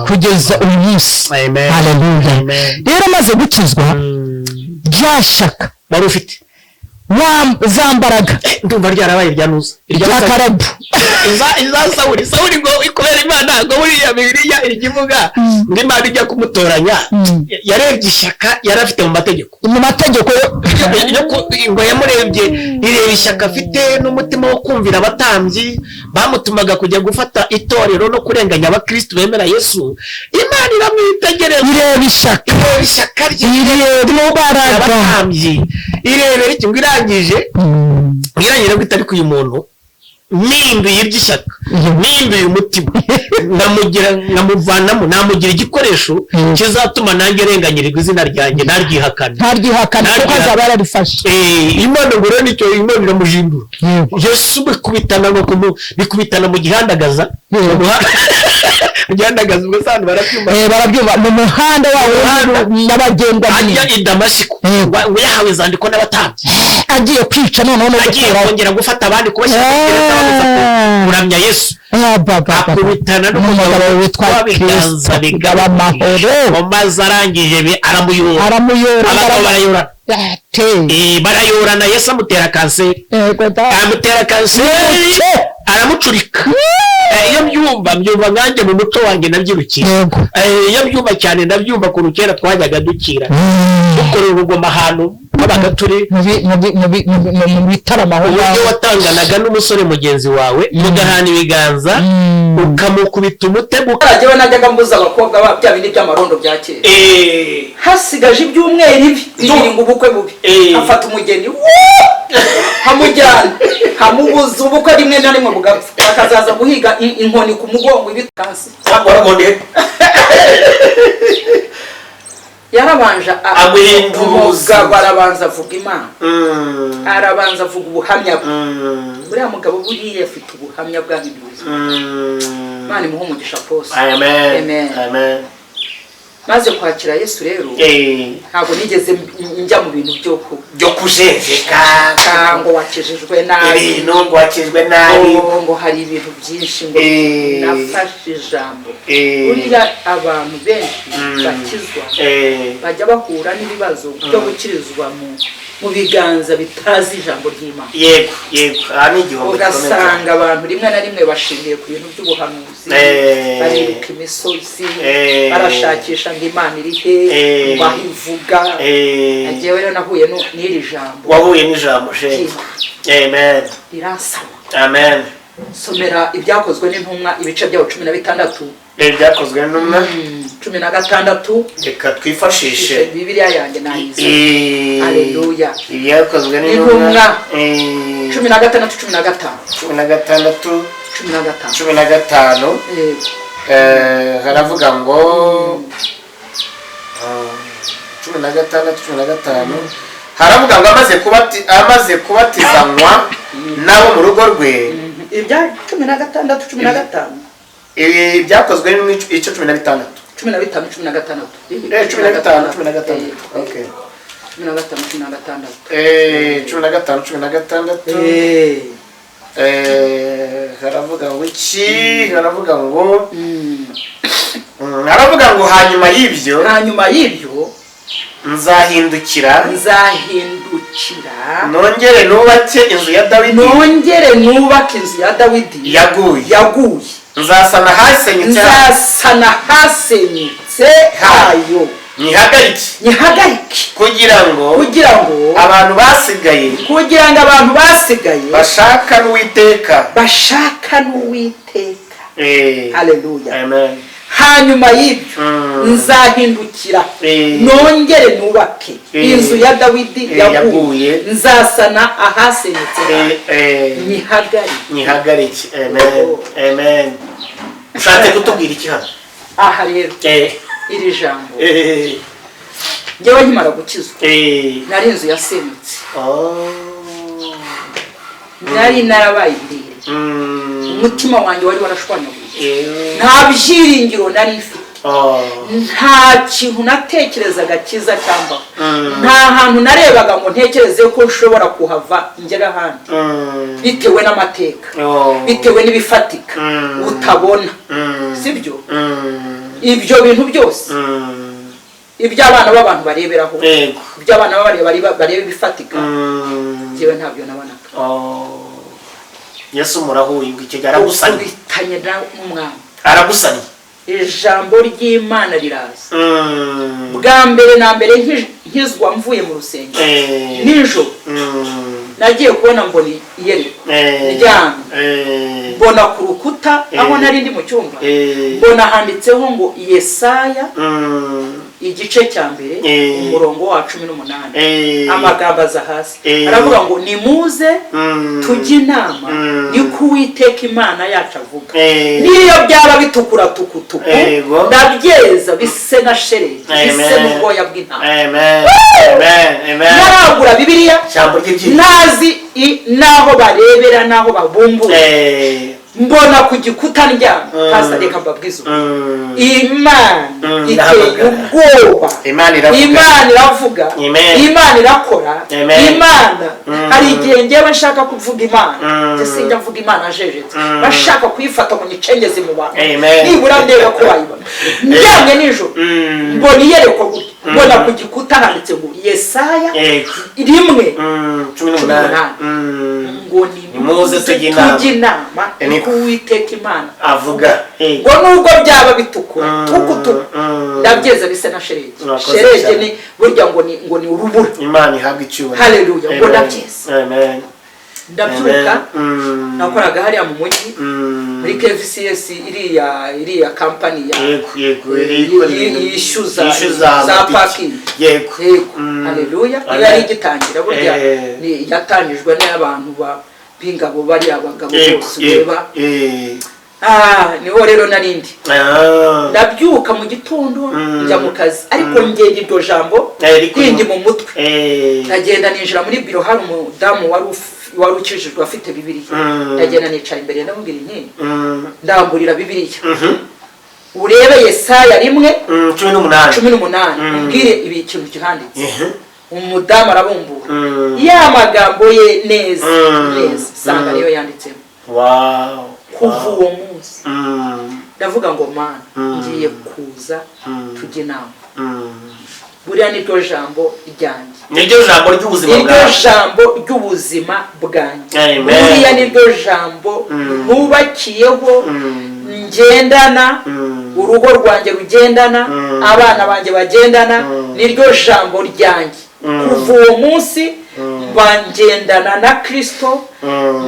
kugeza uyu munsi. Amen. Haleluya. Amen. Rero maze gukizwa, rya shyaka wari ufite, za mbaraga, ndumva ryarabaye irya nuza rya Karabu, iza Sawuli. Sawuli ngo kubera Imana, ngo buriya Bibiliya ijya ivuga ngo Imana ijya kumutoranya, yarebye ishyaka yari afite mu mategeko. Mu mategeko ngo yamurebye, ireba ishyaka afite n'umutima wo kumvira abatambyi bamutumaga kujya gufata itorero no kurenganya abakristu bemera Yesu. Imana iramwitegereza, ireba ishyaka, ireba ishyaka rye, ireba imbaraga abatambyi, irebera iki ngo irangije Ngira ngo itari uyu muntu mpinduye iby'ishyaka, mpinduye umutima, nkamugira, nkamuvanamo, namugira igikoresho kizatuma nanjye renganyirirwa izina ryanjye ntaryihakane. Ntaryihakana kuko Ntaryihakana. azaba yararifashe. Imana ngo rero nicyo Imana iramuhindura. Yesu bikubitana ngo bikubitana mu gihandagaza. Mu gihandagaza, ubwo se abantu barabyumva? Barabyumva, mu muhanda wawo Muhanda. nyabagendwa munini. Ajya i Damasiko, ngo yahawe inzandiko n'abatambyi. Agiye kwica noneho no Agiye gukuraho. kongera gufata abandi, kubashyira muri gereza, babuza kuramya Yesu. Ah, ba, ba, ba, ba. Akubitana n'umugabo witwa w'ibiganza Kristo bigaba amahoro. Mu mazi arangije aramuyora. Aramuyora. Abagabo barayorana. Ate. Barayorana, Yesu amutera kanseri. Yego da. Amutera kanseri. Muce. Aramucurika. Iyo mbyumva nkanjye mu muco wanjye nabyirukiye. Iyo mbyumva cyane, ndabyumva ukuntu kera twajyaga dukira, dukorera urugoma ahantu twabaga turi. Mu bi- mu bi- mu bi- mu bi- mu bitaramo aho Uburyo ngaho. watanganaga n'umusore mugenzi wawe, mugahana ibiganza, ukamukubita umutego. Jyewe najyaga mbuza abakobwa ba bya bindi by'amarondo bya kera. Hasigaje ibyumweru 2 ngo ubukwe bubi, afata umugeni, wuuu, nkamujyana, nkamubuza ubukwe rimwe na rimwe bugapfa, bakazaza guhiga inkoni ku mugongo ibitansi. Yarabanje Amuhinduza. Umugabo arabanza avuga Imana, arabanza avuga ubuhamya bwe. Uriya mugabo buriya afite ubuhamya bwahinduye ubuzima. Imana imuhe umugisha pose. Amen. Amen. Amen. Maze kwakira Yesu rero, ntabwo nigeze njya mu bintu byo ku Byo kujenjeka. Ngo wakijijwe nabi. Ibintu ngo wakijwe nabi. Ngo hari ibintu byinshi ngo nafashe ijambo. Buriya abantu benshi bakizwa bajya bahura n'ibibazo byo gukirizwa mu biganza bitazi ijambo ry'Imana. Yego, aha ni igihombo gikomeye cyane. Ugasanga abantu rimwe na rimwe bashingiye ku bintu by'ubuhanuzi, bariruka imisozi, barashakisha ngo Imana iri he, ngo aho ivuga. Njyewe rero nahuye n'iri jambo. Wahuye n'ijambo shenge. Amen. Riransaba. Amen. Somera Ibyakozwe n'Intumwa, ibice byawo 16. Ibyakozwe n'Intumwa. 16. Reka twifashishe Bibiliya yanjye nayize. Haleluya. Ibyakozwe n'Intumwa. Intumwa. 16, 15. 16. 15. 15. Yego. Haravuga ngo 16, 15, haravuga ngo amaze kubatizanywa nabo mu rugo rwe. Ibya 16, 15. Ibi byakozwe n'Intumwa igice 16. 15, 16. 15, 16, okay. 15, 16. 15, 16. Haravuga ngo iki? Haravuga ngo haravuga ngo hanyuma y'ibyo, Hanyuma y'ibyo, nzahindukira, nzahindukira, nongere nubake inzu ya Dawidi, nongere nubake inzu ya Dawidi yaguye, yaguye, nzasana hasenyutse, nzasana hasenyutse hayo, nyihagarike, nyihagarike, kugira ngo, kugira ngo, abantu basigaye, kugira ngo abantu basigaye, bashaka n'Uwiteka, bashaka n'Uwiteka. Haleluya. Amen. Hanyuma y'ibyo, nzahindukira, nongere nubake inzu ya Dawidi yaguye, yaguye, nzasana ahasenyutse hayo, nyihagarike. Nyihagarike. Amen, amen. Ushatse kutubwira iki hano? Aha rero, iri jambo, njyewe nkimara gukizwa, nari inzu yasenyutse. Nari narabaye indiri. Umutima wanjye wari warashwanyaguye. Nta byiringiro nari mfite. Nta kintu natekerezaga cyiza cyangwa nta hantu narebaga ngo ntekereze ko nshobora kuhava ngera ahandi, bitewe n'amateka, bitewe n'ibifatika utabona. Sibyo? Ibyo bintu byose, ibyo abana b'abantu bareberaho, ibyo abana b'abantu bareba ibifatika, njyewe ntabyo nabonaga. Oh. Yesu murahuye, ngo icyo gihe aragusanye. Ukubitanye n'umwami. Aragusanye. Ijambo ry'Imana riraza. Bwa mbere na mbere nkizwa, mvuye mu rusengero nijoro, nagiye kubona mbona iyerekwa. Ndyamye, mbona ku rukuta aho nari ndi mu cyumba, mbona handitseho ngo Yesaya. Igice cya mbere, umurongo wa 18, amagambo aza hasi, aravuga ngo: "Nimuze tujye inama, niko Uwiteka Imana yacu avuga. Niyo byaba bitukura tukutuku, ndabyeza bise na sheregi, bise n'ubwoya bw'intama." Amen. Amen. Amen. Ntaragura Bibiliya, Ijambo ry'ibyiza. ntazi n'aho barebera n'aho babumbura, mbona ku gikuta ndyamye. Pastor, reka mbabwize ukuri. Imana iteye Ndahamagara. ubwoba. Imana iravuga. Imana iravuga. Amen. Imana irakora. Amen. Imana, hari igihe ngewe nshaka kuvuga Imana, njye sinjya mvuga Imana ajejetse, bashaka kuyifata ngo nyicengeze mu bantu, Amen. nibura ndeba ko bayibona. Ndyamye nijoro, mbona iyerekwa gutya, mbona ku gikuta handitse ngo Yesaya 1, 18. 18. Ngo: "Nimuze tujye inama." "Tujye inama, Niko niko Uwiteka Imana avuga. ngo nubwo byaba bitukura tukutuku, ndabyeza bise na sheregi." Urakoze Sheregi cyane. ni burya ngo ni urubura. Imana ihabwe icyubahiro. Haleluya, ngo Amen. ndabyeza. Amen. Ndabyuka, Amen. nakoraga hariya mu mujyi muri KVCS, iriya kampani ya Yego, ikora ibintu yishyuza yishyuza za amatike. parking. Yego. Haleluya. Iyo Amen. yari igitangira burya, yatangijwe n'abantu b'ingabo, bariya bagabo bose ureba. Niho rero narindi. Ndabyuka mu gitondo, njya mu kazi, ariko ngenda iryo jambo riri rindi mu mutwe. Ndagenda ninjira muri biro, hari umudamu wari ukijijwe afite Bibiliya. Ndagenda nicara imbere, ndamubwira nti: "Ndamburira Bibiliya, urebe Yesaya 1, 18. 18, umbwire ibi ikintu kihanditse." Umudamu arabumbura ya magambo ye neza neza, sanga niyo yanditsemo. Kuva uwo munsi ndavuga ngo: "Mana, ngiye kuza tujye inama." Buriya niryo jambo ryanjye. Niryo jambo ry'ubuzima Niryo bwawe. jambo ry'ubuzima bwanjye. Amen. Buriya niryo jambo nubakiyeho, ngendana, urugo rwanjye rugendana, abana banjye bagendana. Niryo jambo ryanjye. Kuva uwo munsi mba ngendana na Kirisito,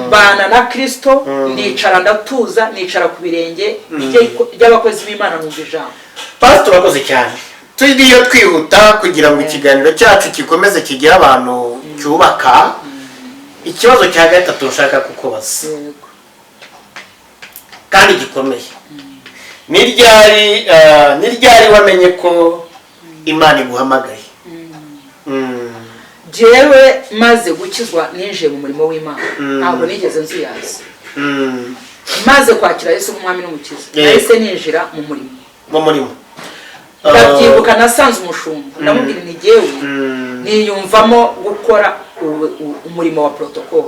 mbana na Kirisito, ndicara ndatuza, nicara ku birenge by'abakozi b'Imana, numva ijambo. Pastor, urakoze cyane. Turiyo twihuta kugira ngo ikiganiro cyacu gikomeze kigire abantu cyubaka. Ikibazo cya gatatu nshaka kukubaza Yego. kandi gikomeye: ni ryari wamenye ko Imana iguhamagaye? Jewe maze gukizwa ninjiye mu murimo w'Imana, ntabwo nigeze nzuyaza. Maze kwakira Yesu nk'Umwami n'Umukiza, nahise ninjira mu murimo. Mu murimo. Ndabyibuka, nasanze umushumba, ndamubwira nti: "Jyewe niyumvamo gukora umurimo wa protocol."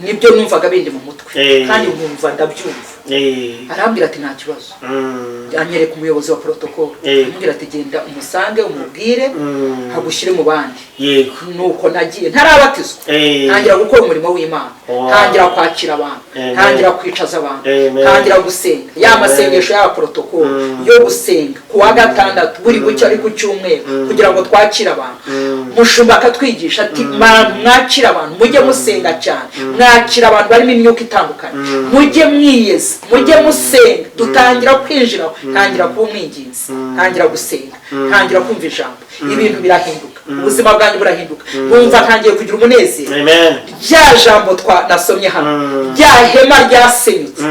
Nibyo numvaga bindi mu mutwe, kandi nkumva ndabyumva. Arambwira ati: "Nta kibazo." Anyereka umuyobozi wa protocol, amubwira ati: "Genda umusange, umubwire agushyire mu bandi." Nuko nagiye ntarabatizwa, ntangira gukora umurimo w'Imana, ntangira kwakira abantu, ntangira kwicaza abantu, ntangira gusenga ya masengesho ya protocol yo gusenga ku wa gatandatu buri bucya, ari ku cyumweru, kugira ngo twakire abantu. Mushumba akatwigisha ati: "Bantu mwakira abantu, mujye musenga cyane, mwakira abantu barimo imyuka itandukanye, mujye mwiyeza, mujye musenga." Dutangira kwinjira, ntangira kuba umwinginzi, ntangira gusenga, ntangira kumva ijambo, ibintu birahinduka, ubuzima bwanjye burahinduka, numva ntangiye kugira umunezero. Amen. Rya jambo twa nasomye hano, rya hema ryasenyutse,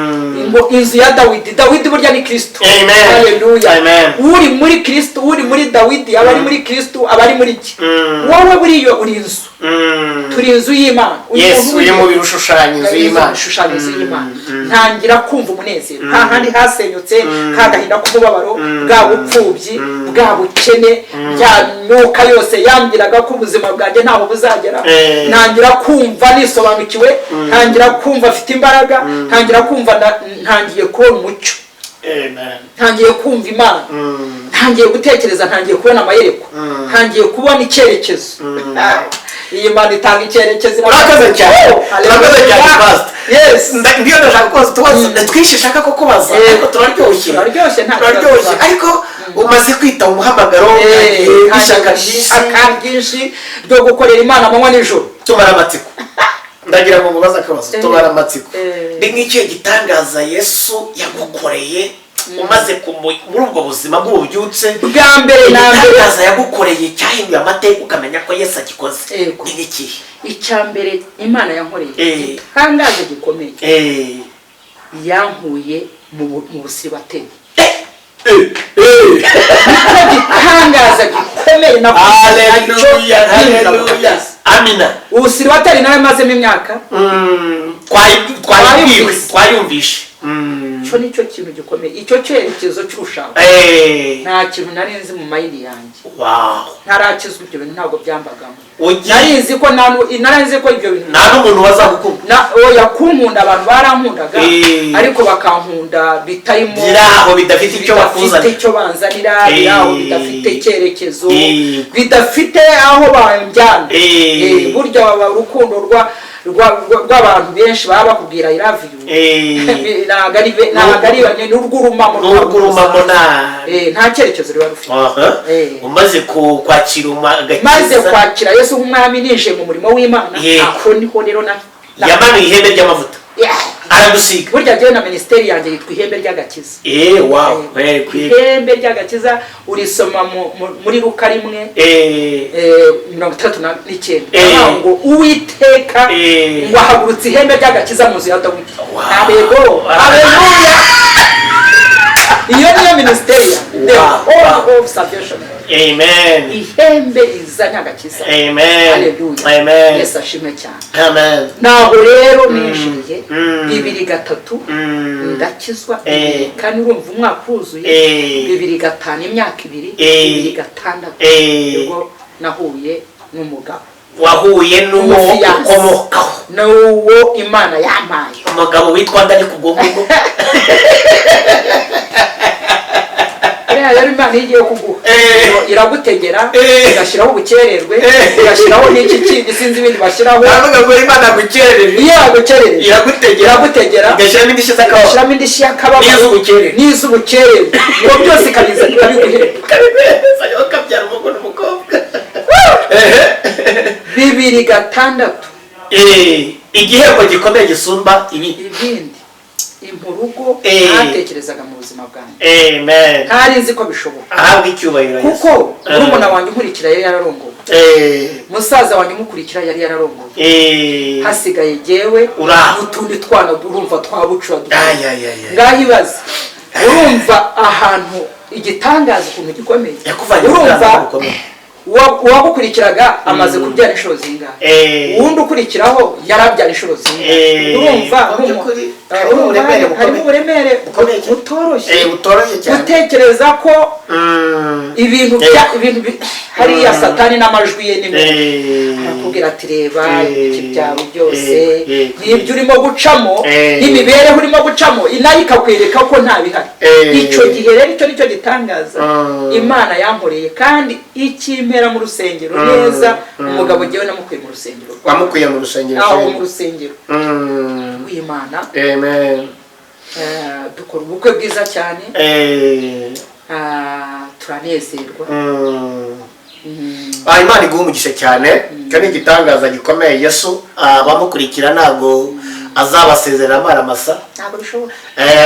ngo inzu ya Dawidi, Dawidi burya ni Kristo. Amen. Haleluya. Amen. Uri muri Kristo, uri muri Dawidi aba ari muri Kristo, aba ari muri ki? Wowe buriya uri inzu, turi inzu y'Imana. Uyu Yes, muntu uyu mubiri ushushanya inzu y'Imana. Ushushanya inzu y'Imana. Ntangira kumva umunezero hahandi hasenyutse, ka gahinda k'umubabaro, bwa bupfubyi, bwa bukene, bya myuka yose yambwiraga ko ubuzima bwanjye ntaho buzagera, ntangira kumva nisobanukiwe, ntangira kumva afite imbaraga, ntangira kumva ntangiye kubona umucyo, Amen. ntangiye kumva Imana, ntangiye gutekereza, ntangiye kubona amayerekwa, ntangiye kubona icyerekezo. Iyi Mana itanga icyerekezo. Urakoze cyane. Oh, Urakoze cyane, hallelujah. Pastor. Yes. Ndiyo ndashaka kubaza utubazo twinshi nshaka kukubaza, ariko turaryoshye. Turaryoshye, nta kibazo. Turaryoshye, ariko umaze kwita umuhamagaro, n'ishyaka ryinshi. Ishyaka ryinshi ryo gukorera Imana amanywa nijoro. Tumara amatsiko, ndagira ngo mubaze akabazo, tumara amatsiko. Ni nk'ikihe gitangaza Yesu yagukoreye Umaze muri ubwo buzima bw'ububyutse, Bwa mbere na mbere, igitangaza yagukoreye cyahinduye amateka, ukamenya ko Yesu agikoze, Yego. ni nk'ikihe? Icya mbere Imana yankoreye gitangaje gikomeye, yankuye mu busiribateri. Nicyo gitangaza gikomeye nahuye nacyo. Haleluya! Ninjira mu Haleluya! gakiza. Amina. Ubusiribateri nawe mazemo imyaka Twayibwiwe. Twayumvise. Twayumvishe. Icyo nicyo kintu gikomeye, icyo cyerekezo cy'urushako. Nta kintu nari nzi mu mind yanjye. Ntarakizwa, ibyo bintu ntabwo byambagamo. Nari nzi ko nari nzi ko ibyo bintu Nta n'umuntu wazagukunda. Na oya, kunkunda abantu barankundaga, ariko bakankunda bitarimo Biraho bidafite icyo bidafite bakuzanira. icyo banzanira, biraho bidafite icyerekezo, bidafite aho banjyana. Burya urukundo rw'abantu benshi baba bakubwira "I love you" ntabwo ari ni urw'urumamo. N'urw'urumamo na Nta cyerekezo ruba rufite. Umaze kwakira agakiza, Maze kwakira Yesu nk'umwami, ninjiye mu murimo w'Imana. Aho niho rero Yamanuye ihembe ry'amavuta, aragusiga. Burya jyewe na minisiteri yanjye yitwa Ihembe ry'Agakiza. Wow, very quick. Ihembe ry'Agakiza urisoma muri Luka 1, 69. Aravuga ngo Uwiteka ngo ahagurutse ihembe ry'agakiza mu nzu ya Dawidi. Abego, haleluya! Iyo niyo minisiteri ya the horn of salvation. Amen. Ihembe rizanye agakiza. Amen. Haleluya! Amen. Yesu ashimwe cyane. Amen. Naho rero ninjiriye 2003, ndakizwa 2004, urumva umwaka wuzuye. 2005, imyaka 2. 2006 nibwo nahuye n'umugabo. Wahuye n'uwo Umufiyanse. ukomokaho. N'uwo Imana yampaye. Umugabo witwa ndari ku bwonko. Buriya rero Imana iyo igiye kuguha, iragutegera, igashyiraho ubukererwe, igashyiraho n'iki kindi, sinzi ibindi bashyiraho. Ndavuga ngo Imana gukerereje. Iyo yagukerereje, Iragutegera. Iragutegera. Igashyiramo indishyi z'akababaro. Igashyiramo indishyi y'akababaro. N'iz'ubukererwe. N'iz'ubukererwe, ngo byose ikabiza ikabiguhemba. Ikabiguhereza, ukabyara umuhungu n'umukobwa. 2006. Igihembo gikomeye gisumba ibindi. Ibindi, impa urugo ntatekerezaga mu buzima bwanjye. Amen. Ntari nzi ko bishoboka. Ahabwa icyubahiro Yesu. Kuko murumuna wanjye unkurikira yari yararongowe, musaza wanjye umukurikira yari yararongowe, hasigaye jyewe Uraho. n'utundi twana, urumva twa bucura duto. Ay, ay, ay, ay. Ngaho ibaze, urumva ahantu igitangaza ukuntu gikomeye. Yakuvanye mu Urumva bwana bukomeye. uwagukurikiraga amaze kubyara inshuro zingahe? Uwundi ukurikiraho yarabyara inshuro zingahe? Urumva Mu by'ukuri, harimo urumva uburemere bukomeye. Harimo uburemere Bukomeye cyane. butoroshye. Butoroshye cyane. Gutekereza ko ibintu bya ibintu hariya Satani n'amajwi ye ni menshi. Arakubwira ati: "Reba ibiki byawe byose, n'ibyo urimo gucamo, n'imibereho urimo gucamo," nayo ikakwereka ko nta bihari. Icyo gihe rero, icyo nicyo gitangaza Imana yankoreye, kandi ikimpera mu rusengero neza. Umugabo ngewe namukuye mu rusengero. Wamukuye mu rusengero? Aho mu rusengero rw'Imana. Amen. Dukora ubukwe bwiza cyane. Turanezerwa. Imana iguha umugisha cyane. Icyo ni igitangaza gikomeye. Yesu abamukurikira ntabwo azabasezerera amara masa. Ntabwo bishoboka.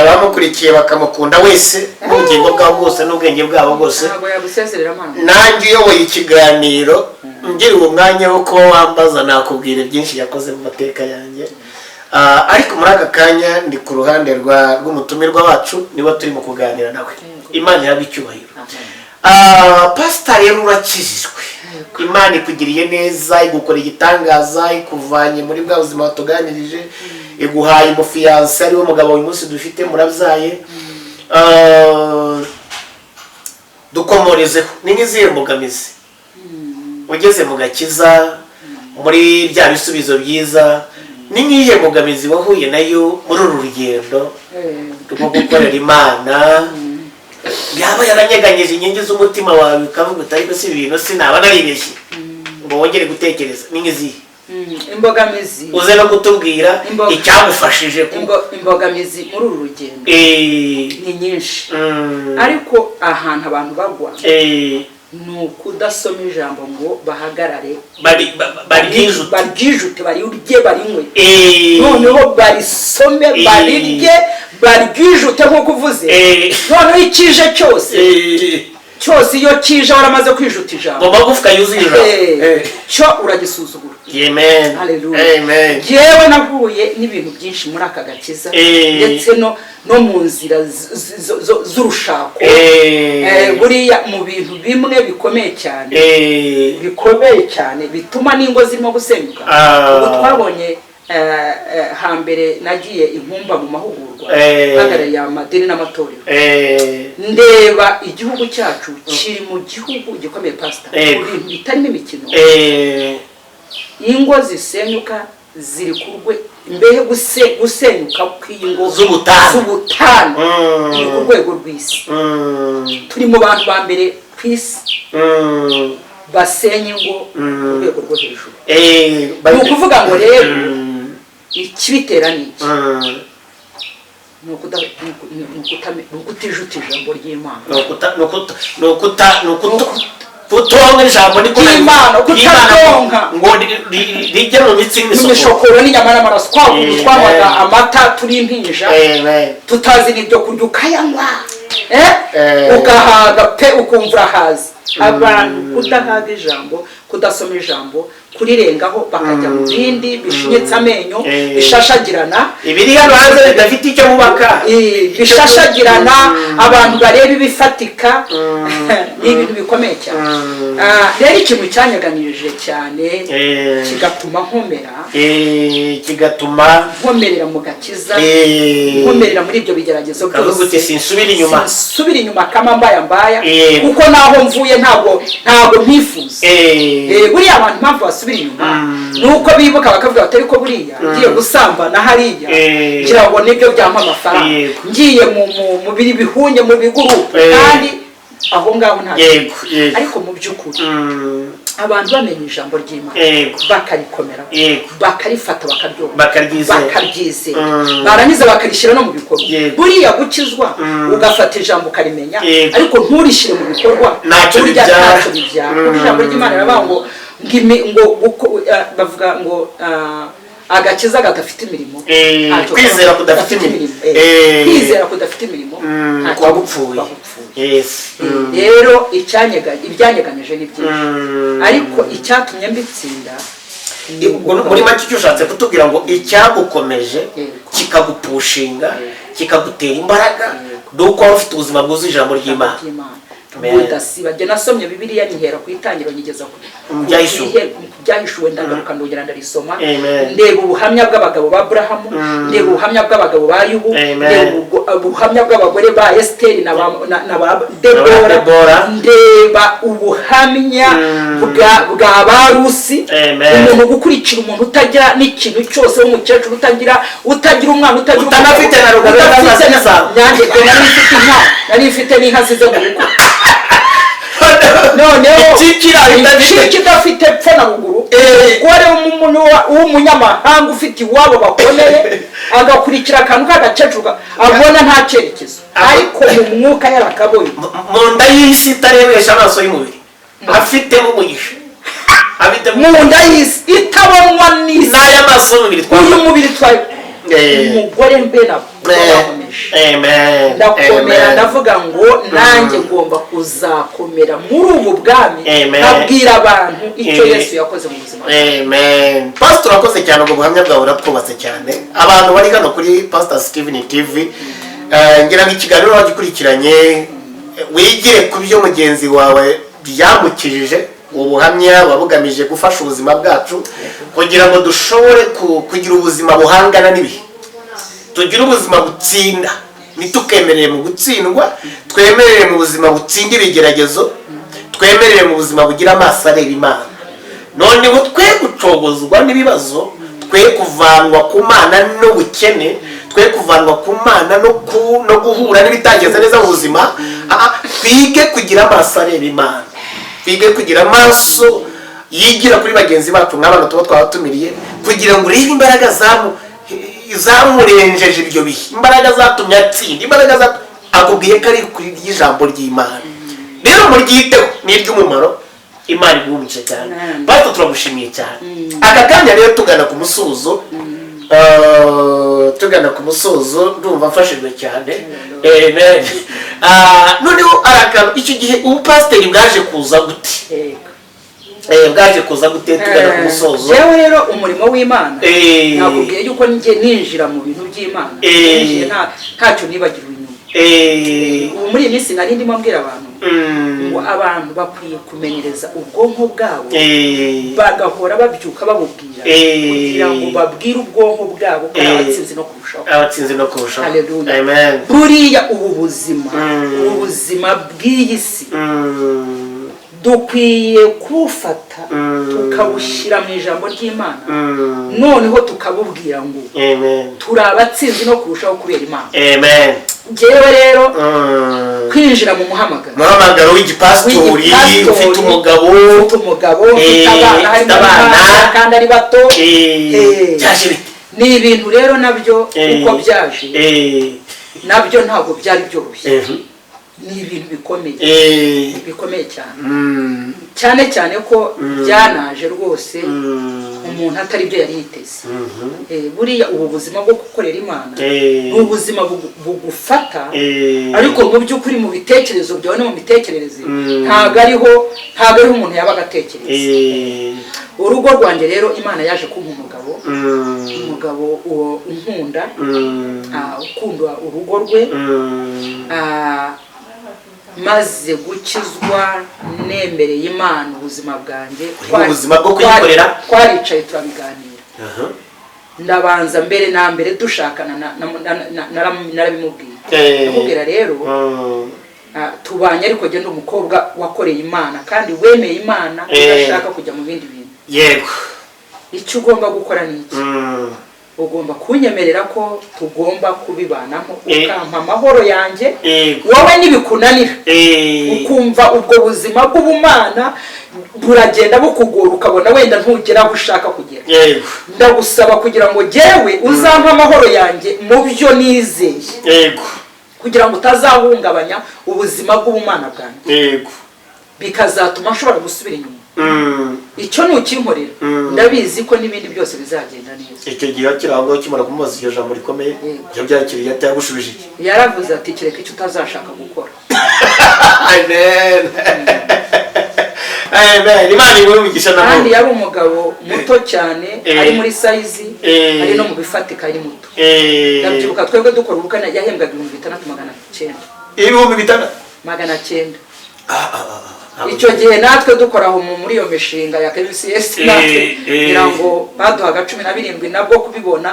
Abamukurikiye bakamukunda wese n'ubugingo bwabo bwose n'ubwenge bwabo bwose, Ntabwo yagusezerera amana. Nanjye uyoboye ikiganiro, ngira uwo mwanya wo kuba wambaza, nakubwira byinshi yakoze mu mateka yanjye. Ariko muri aka kanya ndi ku ruhande rw'umutumirwa wacu, niba turimo kuganira nawe. Imana ihabwa icyubahiro. Pasita, rero urakijijwe, Imana ikugiriye neza, igukora igitangaza, ikuvanye muri bwa buzima watuganirije, iguhaye umufiyanse ariwe mugabo uyu munsi dufite, murabyaye. Dukomorezeho, ni nk'izihe mbogamizi ugeze mu gakiza, muri bya bisubizo byiza, ni nk'iyihe mbogamizi wahuye nayo muri uru rugendo rwo gukorera Imana, yaba yaranyeganyije inkingi z'umutima wawe, ukavuga uti: "Ariko si ibintu sinaba naribeshye?" Ngo wongere gutekereza, ni nk'izihe? Imbogamizi Uze no kutubwira icyagufashije ku Imbogamizi muri uru rugendo ni nyinshi, ariko ahantu abantu bagwa Ni ukudasoma ijambo ngo bahagarare, baryijute. Baryijute, barirye, barinywe, noneho barisome, barirye, baryijute nk'uko uvuze. Noneho ikije cyose cyose, iyo kije waramaze kwijuta ijambo, Ngo magufwa yuzuye ijambo. Cyo uragisuzugura. Amen. Hallelujah. Amen. Yewe, nahuye n'ibintu byinshi muri aka gakiza, ndetse no mu nzira z'urushako. Buriya mu bintu bimwe bikomeye cyane, bikomeye cyane, bituma n'ingo zirimo gusenyuka, ubu twabonye hambere nagiye inkumba mu mahugurwa, mpagarariye amadini n'amatorero, ndeba igihugu cyacu kiri mu gihugu gikomeye, pasita, mu bintu bitarimo imikino. Ingo zisenyuka ziri ku rwe mbehe gusenyuka kw'ingo Z'ubutane. Z'ubutane ni ku rwego rw'isi. Turi mu bantu ba mbere ku isi basenya ingo ku rwego rwo hejuru. Ni ukuvuga ngo rero ikibitera ni iki? Ni ukutijuta ijambo ry'Imana. Ni ukutonka ijambo, niko Ry'Imana, kutaryonka. Ngo rijye mu mitsi n'imishokoro. N'imishokoro n'inyama n'amaraso, kwa kuntu Amen. twanywaga amata turi impinja, Amen. tutazi n'ibyo kurya, ukayanywa, eh? Ugahaga pe, ukumva urahaze. Abantu kudahaga ijambo, kudasoma ijambo, kurirengaho bakajya mu bindi bishinyitse amenyo, bishashagirana. Ibiri hano hanze bidafite icyo bubaka. Bishashagirana, abantu bareba ibifatika, ni ibintu bikomeye cyane. Rero ikintu cyanyeganirije cyane, kigatuma nkomera, Kigatuma nkomerera mu gakiza, nkomerera muri ibyo bigeragezo Ukavuga uti byose, "Sinsubira inyuma." Sinsubira inyuma kama mbaya mbaya, kuko naho mvuye ntabwo mpifuza. Buriya abantu impamvu basubira inyuma ni uko bibuka bakavuga bati: "Ariko buriya ngiye gusambana hariya, ngira ngo nibyo byampa amafaranga, ngiye mu biri bihunye mu bigurupe," kandi aho ngaho nta yego yego Ariko mu by'ukuri abantu bamenya ijambo ry'Imana, bakarikomeraho, bakarifata, bakaryumva, Bakaryizera. bakaryizera, barangiza bakarishyira no mu bikorwa. Buriya gukizwa, ugafata ijambo ukarimenya, ariko nturishyire mu bikorwa, Ntacyo burya bibyara. ntacyo bibyara. Kuko ijambo ry'Imana riravuga ngo bavuga ngo agakiza kadafite imirimo ntacyo Kwizera kudafite imirimo. Kwizera kudafite imirimo ntacyo, Kuba gupfuye. kuba gupfuye. Rero ibyanyeganyije ni byinshi, ariko icyatumye mbitsinda ni Ubwo muri make icyo ushatse kutubwira ngo icyagukomeje, kikagupushinga, kikagutera imbaraga, ni uko waba ufite ubuzima bwuzuye ijambo ry'Imana. Ry'Imana. Amen. Budasiba. Jye nasomye Bibiliya nyihera ku itangiriro nyigeza ku Byahishuwe. Ku Byahishuwe, ndagaruka ndongera ndarisoma, Amen. ndeba ubuhamya bw'abagabo ba Aburahamu, ndeba ubuhamya bw'abagabo ba Yubu, Amen. ndeba ubuhamya bw'abagore ba Esiteri na ba Debora, Debora. ndeba ubuhamya bwa ba Rusi. Amen. Umuntu gukurikira umuntu utagira n'ikintu cyose, w'umukecuru utagira umwana, utagira Utanafite na rugabire udafite na n'amasaka. Nanjye nari mfite inka, nari mfite n'inka zize mu rugo. Noneho Ikikira idafite. Ikiki idafite epfo na ruguru, umugore w'umunyamahanga ufite iwabo bakomeye agakurikira akantu k'agakecuru abona nta cyerekezo, ariko mu mwuka yarakabonye. Mu nda y'isi itarebesha amaso y'umubiri, afitemo umugisha, afitemo Mu nda y'isi itabonwa n'isi, n'aya maso y'umubiri uyu twabona. mubiri twari umugore mbe nabo bakomeje. Amen. Ndakomera. Amen. Ndavuga ngo nanjye ngomba kuzakomera muri ubu bwami, Amen. nkabwira abantu icyo Yesu yakoze mu buzima bwawe. Amen. Pastor, urakoze cyane, ubwo buhamya bwawe buratwubatse cyane. Abantu bari hano kuri Pastor Steven TV, ngira ngo ikiganiro wagikurikiranye, wigire ku byo mugenzi wawe byamukijije. Ubu buhamya buba bugamije gufasha ubuzima bwacu kugira ngo dushobore kugira ubuzima buhangana n'ibihe, tugire ubuzima butsinda, ntitukemerere mu gutsindwa, twemerere mu buzima butsinda ibigeragezo, twemerere mu buzima bugira amaso areba Imana. Noneho twe gucogozwa n'ibibazo, twe kuvanwa ku Mana n'ubukene, twe kuvanwa ku Mana no guhura n'ibitagenze neza mu buzima. Twige kugira amaso areba Imana, twige kugira amaso yigira kuri bagenzi bacu nk'abana tuba twabatumiriye, kugira ngo urebe imbaraga zamurenjeje ibyo bihe, imbaraga zatumye atsinda, imbaraga akubwiye ko ari kuri ry'ijambo ry'Imana. Rero muryiteho, ni iry'umumaro. Imana iguhe cyane. Amen. Pastor, turagushimiye cyane. Aka kanya rero tugana ku musozo, ndumva mfashijwe cyane. Amen. Noneho ari akantu, icyo gihe ubupasiteri bwaje kuza gute? Yego. Bwaje kuza gute, tugana ku musozo? Jewe rero umurimo w'Imana, nakubwiye yuko njye ninjira mu bintu by'Imana, ninjiye ntacyo nibagirwa inyuma. Ubu muri iyi minsi nari ndimo mbwira abantu ngo abantu bakwiye kumenyereza ubwonko bwabo, bagahora babyuka babubwira, kugira ngo babwire ubwonko bwabo ko ari abatsinzi no kurushaho. Abatsinzi no kurushaho. Hallelujah. Amen. Buriya ubu buzima, ubu buzima bw'iyi si, dukwiye kubufata, tukabushyira mu ijambo ry'Imana, noneho tukabubwira ngo Amen. turi abatsinzi no kurushaho kubera Imana. Amen. Njyewe rero kwinjira mu muhamagaro Umuhamagaro w'igipasitori. W'igipasitori, Ufite umugabo. Ufite umugabo, ufite abana, harimo ufite abana. abana kandi ari bato. Byaje bite? Ni ibintu rero nabyo, uko byaje, nabyo ntabwo byari byoroshye. Ni ibintu bikomeye, bikomeye cyane, cyane cyane ko byanaje rwose umuntu atari byo yari yiteze. Buriya ubu buzima bwo gukorera Imana ni ubuzima bugufata, ariko mu by'ukuri mu bitekerezo byawe no mu mitekerereze ntabwo ariho umuntu yabaga atekereza. Urugo rwanjye rero, Imana yaje kumpa umugabo, umugabo uwo unkunda, ukunda urugo rwe. Maze gukizwa, nemereye Imana ubuzima bwanjye. Uri mu buzima bwo kuyikorera? Twaricaye turabiganira. Ndabanza mbere na mbere dushakana narabimubwiye. Ndamubwira rero, tubanye, ariko njye ndi umukobwa wakoreye Imana kandi wemeye Imana, udashaka kujya mu bindi bintu. Icyo ugomba gukora ni iki? Ugomba kunyemerera ko tugomba kubibanamo, ukampa amahoro yanjye. Wowe nibikunanira, ukumva ubwo buzima bw'ubumana buragenda bukugora, ukabona wenda ntugera aho ushaka kugera, ndagusaba kugira ngo jyewe uzampe amahoro yanjye mu byo nizeye, kugira ngo utazahungabanya ubuzima bw'ubumana bwanjye, bikazatuma nshobora gusubira inyuma. Icyo nukinkorera, ndabizi ko n'ibindi byose bizagenda neza. Icyo gihe akiri aho ngaho, ukimara kumubaza iryo jambo rikomeye, yabyakiriye ate? Yagushubije iki? Yaravuze ati: "Kereka icyo utazashaka gukora." Amen, amen. Imana iguhe umugisha. Kandi Nawe yari umugabo muto cyane, ari muri size, ari no mu bifatika, ari muto. Ndabyibuka twebwe dukora ubukwe yahembwaga 6900. 6000? 900. Ah, ah, ah, ah. Icyo gihe natwe dukora aho muri iyo mishinga ya KBCS, natwe ngira ngo baduhaga 17, nabwo kubibona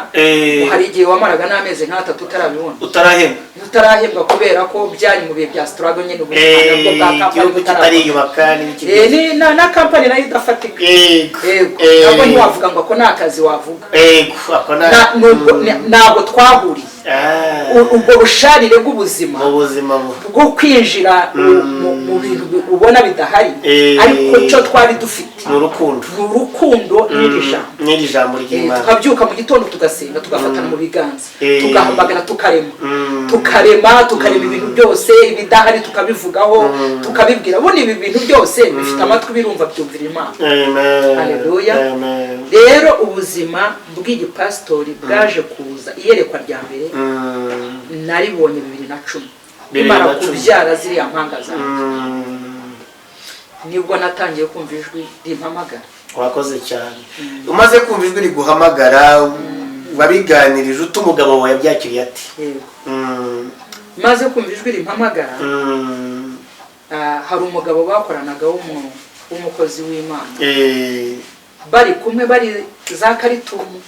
hari igihe wamaraga n'amezi nk'atatu utarabibona. Utarahembwa. Utarahembwa, kubera ko byari mu bihe bya struggle nyine, ubuzima nabwo bwa kampani Igihugu butarakora. kitariyubaka n'ibiki. Ni na kampani nayo idafatika. Yego. Ntabwo ntiwavuga ngo ako ni akazi wavuga. Yego, ako na Ntabwo twahuriye. Ubwo busharire bw'ubuzima, mu buzima bu bwo kwinjira mu bintu ubona bidahari, ariko cyo twari dufite ni urukundo. Ni urukundo n'iri jambo. N'iri jambo ry'Imana. Tukabyuka mu gitondo, tugasenga, tugafatana mu biganza, tugahamagara, tukarema, tukarema ibintu byose, ibidahari tukabivugaho, tukabibwira. Ubundi ibi bintu byose bifite amatwi, birumva, byumvira Imana. Amen. Haleluya. Amen. Rero ubuzima bw'igipasitori bwaje kuza, iyerekwa rya mbere naribonye 2010. Bibiri Nimara na cumi. kubyara ziriya mpanga zanjye, nibwo natangiye kumva ijwi rimpamagara. Wakoze cyane. Umaze kumva ijwi riguhamagara, wabiganirije ute umugabo wawe? Yabyakiriye ati? Yego. Maze kumva ijwi rimpamagara, hari umugabo bakoranaga w'umukozi w'Imana, bari kumwe, bari za Karitumu.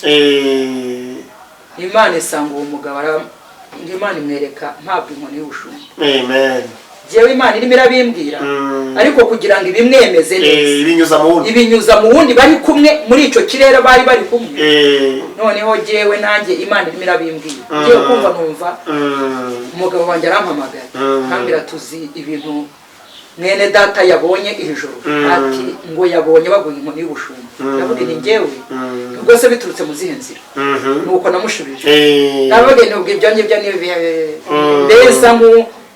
Imana isanga uwo mugabo, Imana imwereka mpabwa inkoni y'ubushumba. Amen. Jyewe Imana irimo irabimbwira, ariko kugira ngo ibimwemeze neza, ibinyuza mu wundi. Ibinyuza mu wundi bari kumwe muri icyo kirere, bari bari kumwe. Noneho jyewe nanjye Imana irimo irabimbwira, ngiye kumva numva umugabo wanjye arampamagara, nkambwira: "Tuzi ibintu mwene data yabonye iri joro." Ati ngo yabonye baguha inkoni y'ubushumba. Ndavuga nti: "Njyewe rwose biturutse mu zihe nzira?" Nuko namushubije. Ndavuga nti: "Ubwo ibyo ngibyo ni mbese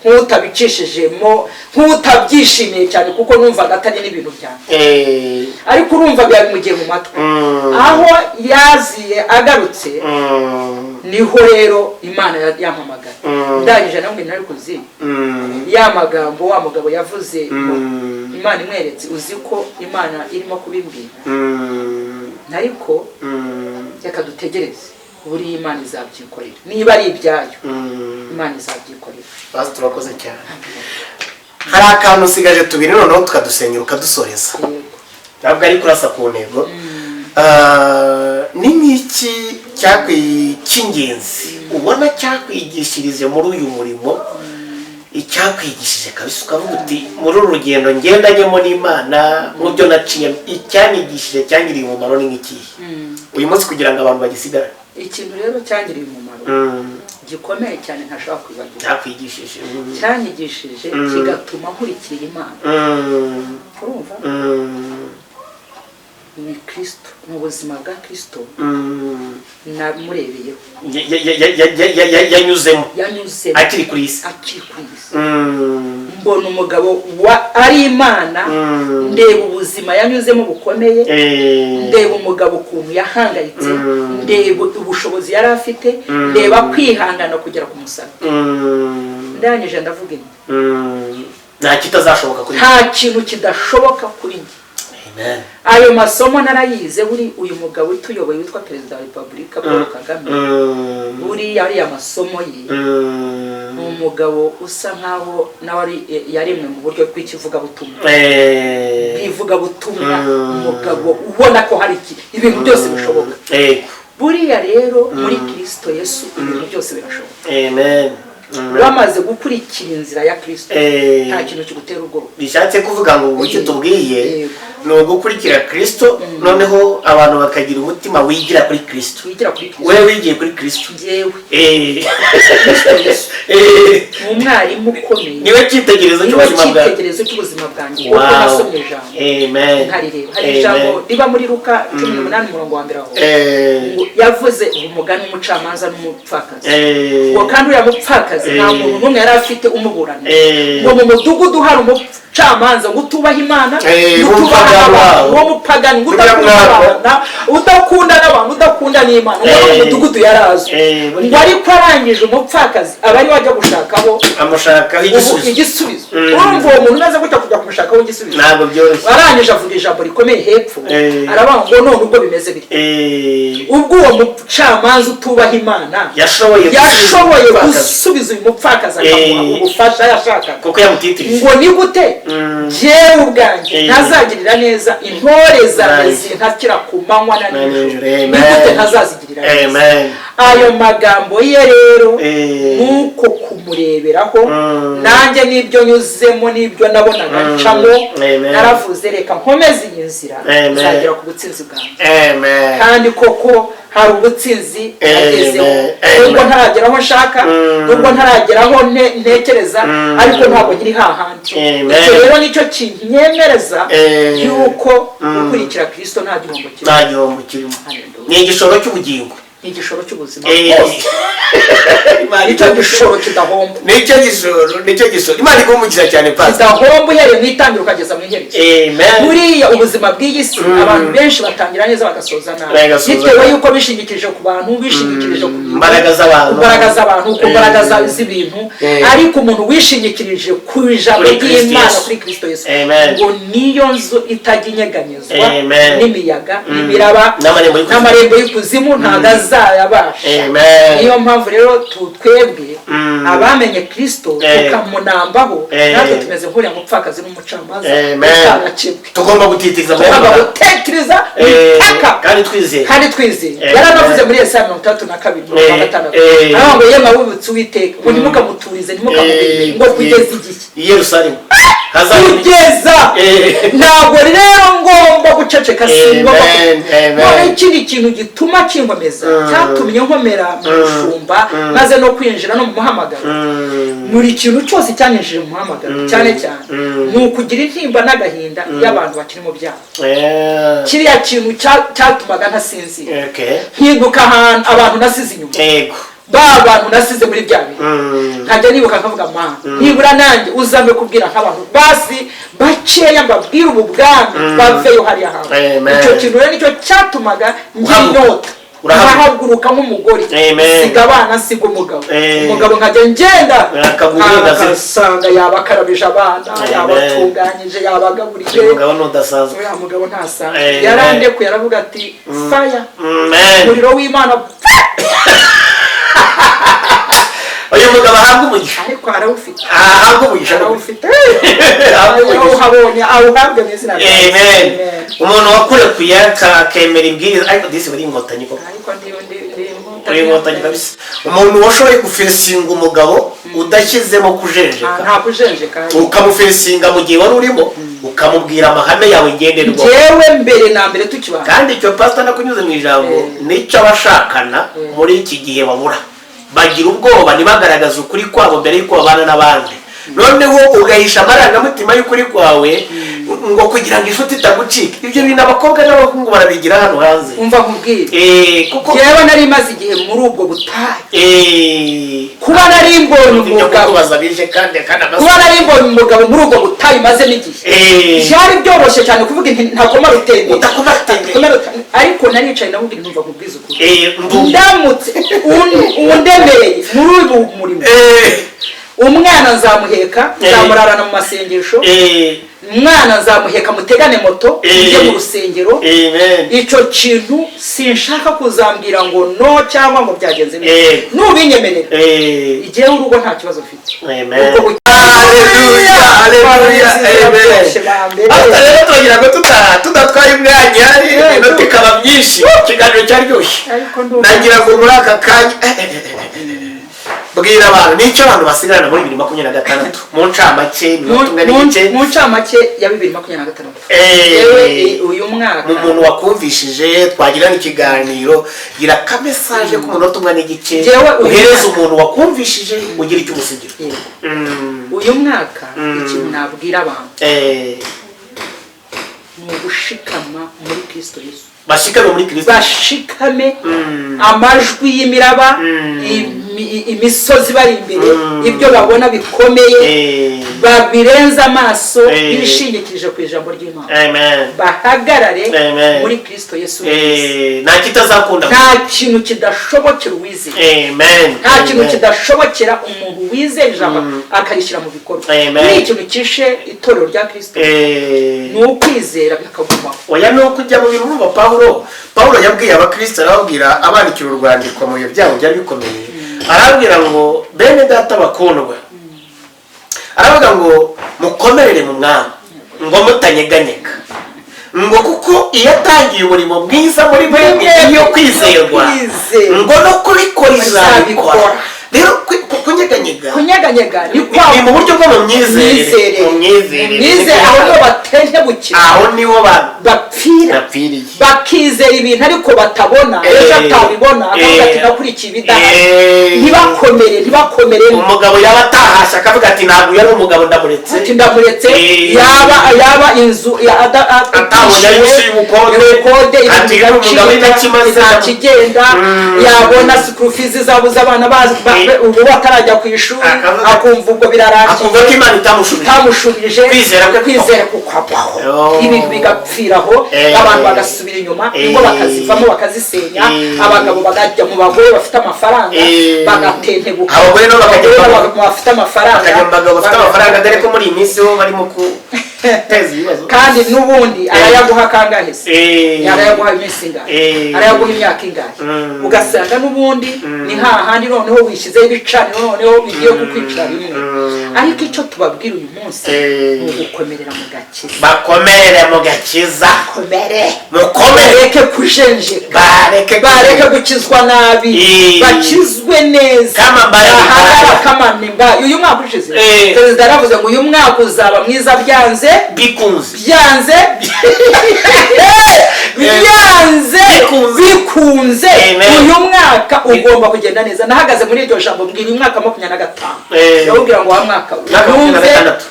Nk'utabicishijemo, nk'utabyishimiye cyane, kuko numvaga atari n'ibintu byanjye. Ariko urumva bimugiye mu matwi. Aho yaziye agarutse, niho rero Imana yampamagaye. Ndangije nawe ntari kuzi ya magambo wa mugabo yavuze ngo Imana imweretse. Uzi ko Imana irimo kubimbwira? Ariko reka dutegereze, buriya Imana izabyikorera. Niba ari ibyayo, Imana izabyikorera. Basi, turakoze cyane. Hari akantu usigaje tubiri, noneho tukadusenyera ukadusoreza. Yego. Ntabwo ari kurasa ku ntego. Ni nk'iki cy'ingenzi ubona cyakwigishirije muri uyu murimo, icyakwigishije kabisa ukavuga uti: "Muri uru rugendo ngendanyemo n'Imana, mu byo naciyemo, icyanyigishije cyangiriye umumaro ni nk'ikihe uyu munsi?" Kugira ngo abantu bagisigarane. Ikintu rero cyangiriye umumaro gikomeye cyane ntashobora kwibagirwa, Cyakwigishije. Cyanyigishije, kigatuma nkurikira Imana, urumva, ni Kirisito, mu buzima bwa Kirisito namurebeyeho. Yanyuzemo. Yanyuzemo. Akiri kuri isi. Akiri kuri iyi si. Mbona umugabo wa ari Imana, ndeba ubuzima yanyuzemo bukomeye, ndeba umugabo ukuntu yahangayitse, ndeba ubushobozi yari afite, ndeba kwihangana kugera ku musaraba. Ndangije ndavuga nti: Nta kitazashoboka kuri Nta kintu kidashoboka kuri njye. Amen. Ayo masomo narayize. Buri uyu mugabo utuyoboye witwa Perezida wa Repubulika Paul Kagame, buriya ariya masomo ye, ni umugabo usa nkaho nawe ari yaremwe mu buryo bw'ikivugabutumwa, bw'ivugabutumwa. Umugabo ubona ko hari ibintu byose bishoboka. Buriya rero muri Kirisito Yesu ibintu byose birashoboka. Amen. Amen. Wamaze gukurikira inzira ya Kirisito, nta kintu kigutera ubwoba. Bishatse kuvuga ngo icyo tubwiye Yego. ni ugukurikira Kirisito, noneho abantu bakagira umutima wigira kuri Kirisito. Wigira kuri Kirisito. Wewe wigiye kuri Kirisito. Njyewe, Kirisito Yesu ni umwarimu ukomeye. Niwe cyitegererezo Niwe cy'ubuzima bwawe. cyitegererezo cy'ubuzima bwanjye, kuko nasomye ijambo Amen. nkarireba. Hari Amen. ijambo riba muri Luka 18 umurongo wa mbere, aho ngo yavuze umugani w'umucamanza n'umupfakazi, ngo kandi uriya mupfakazi nta muntu n'umwe yari afite umuburana, ngo mu mudugudu hari umucamanza ngo utubaha Imana, ngo utubaha w'umupagani n'abantu, wawo. W'umupagani, ngo udakunda Umunyamwaga. abana, udakunda n'abantu, udakunda n'Imana, ngo no mu mudugudu yarazwi, ngo ariko arangije umupfakazi aba ari we ajya gushakaho Amushakaho ubu igisubizo. Igisubizo. Urumva uwo muntu umaze gutya kujya kumushakaho igisubizo, Ntabwo byoroshye. arangije avuga ijambo rikomeye hepfo, aravuga ngo none ubwo bimeze bityo, ubwo uwo mucamanza utubaha Imana yashoboye gusubiza yashoboye umupfakazi. Gusubiza uyu mupfakazi akamuha ubufasha yashakaga, kuko yamutitirije, ngo ni gute jyewe ubwanjye ntazagirira neza intore zanjye zintakira ku manywa na Na nijoro? nijoro. Ni Amen. gute ntazazigirira neza? Amen. Ayo magambo ye rero, nuko kumureberaho, nanjye n'ibyo nyuzemo n'ibyo nabonaga ncamo, Amen. naravuze: "Reka nkomeze iyi nzira, Amen. nzagera ku butsinzi bwanjye." Amen. Kandi koko hari ubutsinzi nagezeho, Amen. nubwo ntaragera aho nshaka, nubwo ntaragera aho ntekereza, ariko ntabwo nkiri hahandi. Amen. Icyo rero nicyo kinyemereza yuko gukurikira Kirisito nta gihombo kirimo. Nta gihombo kirimo. Hallelujah. Ni igishoro cy'ubugingo. Ni igishoro cy'ubuzima bwose. Imana Nicyo iguhe. gishoro kidahomba. Nicyo gishoro, nicyo gishoro. Imana iguhe umugisha cyane, Pastor. Kidahomba uhereye mu itangiriro ukageza mu iherezo. Amen. Buriya ubuzima bw'iyi si, abantu benshi batangira neza bagasoza nabi, Bagasoza bitewe nabi. yuko bishingikirije ku bantu, bishingikirije ku bintu, Imbaraga z'abantu. Ku mbaraga z'abantu, ku mbaraga z'ibintu. Ariko umuntu wishingikirije ku ijambo Kuri Kristo ry'Imana, Yesu. kuri Kristo Yesu, Amen. ngo niyo nzu itajya inyeganyezwa Amen. n'imiyaga n'imiraba N'amarembo y'ikuzimu. N'amarembo y'ikuzimu ntabwo azayabasha. Amen. Niyo mpamvu rero twebwe abamenye Kristo, tukamunambaho, natwe tumeze nk'uriya mupfakazi n'umucamanza Amen. utarakebwe. Tugomba gutitiriza. Tugomba gutekereza impaka. Kandi twizeye. Kandi twizeye. Amen. Yaranavuze muri Yesaya 62 umurongo wa 6, aravuga ngo: "Yemwe abubutse Uwiteka," ngo, "ntimukamuturize, ntimukamubwire," ngo kugeza igihe I Yerusalemu hazaba kugeza. Ntabwo rero ngomba guceceka, singomba. Amen, amen. None ikindi kintu gituma kinkomeza, cyatumye nkomera mu bushumba, maze no kwinjira no mu muhamagaro, buri kintu cyose cyanyinjije mu muhamagaro cyane cyane, ni ukugira intimba n'agahinda iyo abantu bakiri mu byaha. Kiriya kintu cyatumaga ntasinzira, nkibuka ahantu abantu nasize inyuma. Ba bantu nasize muri bya bintu, nkajya nibuka nkavuga: "Mana, nibura nanjye uzame kubwira nk'abantu basi bakeya, mbabwire ubu bwami, baveyo hariya hantu." Amen. Icyo kintu rero nicyo cyatumaga ngira Uhaguruka. inyota, Urahaguruka. nkahaguruka nk'umugore, Amen. siga abana, siga umugabo, umugabo nkajya ngenda, Akaguha. akasanga yabakarabije abana, Amen. yabatunganyije, yabagaburiye. Uyu mugabo ntudasanzwe. Uriya mugabo ntasanzwe. Amen. Yarandekuye, aravuga ati: "Fire, Amen. umuriro w'Imana." Uyu mugabo ahabwa umugisha. Ariko arawufite. Ahabwa umugisha. Arawufite. Ahabwa umugisha. Awuhabonye, awuhabwe mu izina rya Yesu. Amen. Amen. Umuntu wakurekuye akemera ibwiriza, ariko disi uri inkotanyi koko. Ariko ndi inkotanyi. Uri inkotanyi kabisa. Umuntu washoboye gufacinga umugabo udashyizemo kujenjeka. Nta kujenjeka. Ukamufacinga mu gihe wari urimo, ukamubwira amahame yawe ngenderwaho. Njyewe mbere na mbere tukibana, Kandi icyo, pasita, nakunyuze mu ijambo, nicyo abashakana muri iki gihe babura. Bagira ubwoba, ntibagaragaze ukuri kwabo mbere y'uko babana n'abandi. Noneho ugahisha amarangamutima y'ukuri kwawe ngo kugira ngo inshuti itagucika. Ibyo bintu abakobwa n'abahungu barabigira hano hanze. Umva nkubwire. Kuko Njyewe nari maze igihe muri ubwo butayu. Kuba nari mbonye ibyo umugabo, kukubaza bije kandi amaze kuba nari mbonye umugabo muri ubwo butayu mazemo igihe, byari byoroshye cyane kuvuga nti ntakoma rutenderi. Utakoma rutenderi. Ntakoma rutenderi. Ariko naricaye, ndamubwira: "Numva nkubwize ukuri, Ndumva. ndamutse undemereye muri uyu murimo, umwana nzamuheka, nzamurarana mu masengesho, umwana nzamuheka, mutegane moto, njye mu rusengero. Amen. Icyo kintu sinshaka kuzambwira ngo no cyangwa ngo byagenze neza. Nubinyemerera, igihe urugo nta kibazo mfite." Amen. Ubwo Haleluya, haleluya, amen. Pastor, rero turagira ngo tudatwaye umwanya, iminota ikaba myinshi, ikiganiro cyaryoshye. Ariko ndumva Nagira ngo muri aka kanya bwira abantu nicyo abantu basigarana muri 2026 mu ncamake, iminota umwe n'igice. Mu ncamake ya 2026, yewe, uyu mwaka, Mu muntu wakumvishije twagirana ikiganiro, gira akamessage k'umunota umwe n'igice, Jewe uyu uhereze umuntu wakumvishije, ugira icyo umusigira. Yego. Uyu mwaka, ikintu nabwira abantu ni ugushikama muri Kristo Yesu. Bashikame muri Kristo. Bashikame. Amajwi y'imiraba, imisozi bari imbere, ibyo babona bikomeye, babirenze amaso, bishingikirije ku ijambo ry'Imana, Amen. bahagarare Amen. muri Kristo Yesu. Nta kitazakunda. Nta kintu kidashobokera uwizeye. Amen. Nta kintu Amen. kidashobokera umuntu wizeye ijambo akarishyira mu bikorwa. Amen. Ni ikintu kishe itorero rya Kristo, ni ukwizera bikagumaho. Oya, ni uko ujya mu bintu. Urumva Pawulo yabwiye abakristo, arababwira, abandikira urwandiko mu bihe byabo byari bikomeye, arababwira ngo: "Bene data bakundwa," aravuga ngo, "mukomerere mu mwami," ngo, "mutanyeganyega," ngo, "kuko iyo atangiye umurimo mwiza muri mwebwe iyo kwizerwa, Kwizerwa. ngo no kubikora izabikora." Izabikora. Rero kunyeganyega Kunyeganyega ni kwa ni mu buryo bwo mu myizerere, mu myizerere. Myizerere, aho niho batentebukira. Aho niho bapfira. Bapfiriye. Bakizera ibintu ariko batabona. Ejo atabibona akavuga ati: "Nakurikiye ibidahari." Ntibakomere, ntibakomere. Umugabo yaba atahashye akavuga ati: "Ntabwo yari umugabo, ndamuretse." Ati: "Ndamuretse." Yaba inzu Atabonye ayo yishyuye ubukode. Ubukode. Ati: "Uyu mugabo ntakimaze." Nta kigenda. Yabona school fees zabuze abana ubu batarajya ku ishuri, akumva ubwo birarangiye. Akumva ko Imana itamushubije. Itamushubije. Kwizera kwe Kwizera kukabaho. Oh. Ibintu bigapfiraho. Abantu bagasubira inyuma, ingo bakazivamo, bakazisenya. Abagabo bakajya mu bagore bafite amafaranga, bagatentebuka. Abagore nabo bakajya Abagore bafite amafaranga. Bakajya mu bagabo bafite amafaranga, dore ko muri iyi minsi bo barimo guteza ibibazo. Kandi n'ubundi arayaguha kangahe se? Arayaguha iminsi ingahe? Arayaguha imyaka ingahe? Ugasanga n'ubundi ni hahandi, noneho wishyizeho ibicaniro, noneho bigiye kukwicira rimwe. Ariko icyo tubabwira uyu munsi ni ugukomerera mu gakiza. Bakomere mu gakiza. Komere. Mukomere. Bareke kujenjeka. Bareke. Bareke gukizwa nabi. Bakizwe neza. Kama mbaya ni Bahagarara. mbaya. Kama ni mbaya. Uyu mwaka ushize, perezida yaravuze ngo uyu mwaka uzaba mwiza byanze bikunze. Byanze, byanze Bikunze. bikunze. Amen. Uyu mwaka ugomba kugenda neza. Nahagaze muri iryo jambo, mbwira uyu mwaka 25, ndawubwira ngo wa mwaka we, Mwaka makumyabiri na yumve, gatandatu.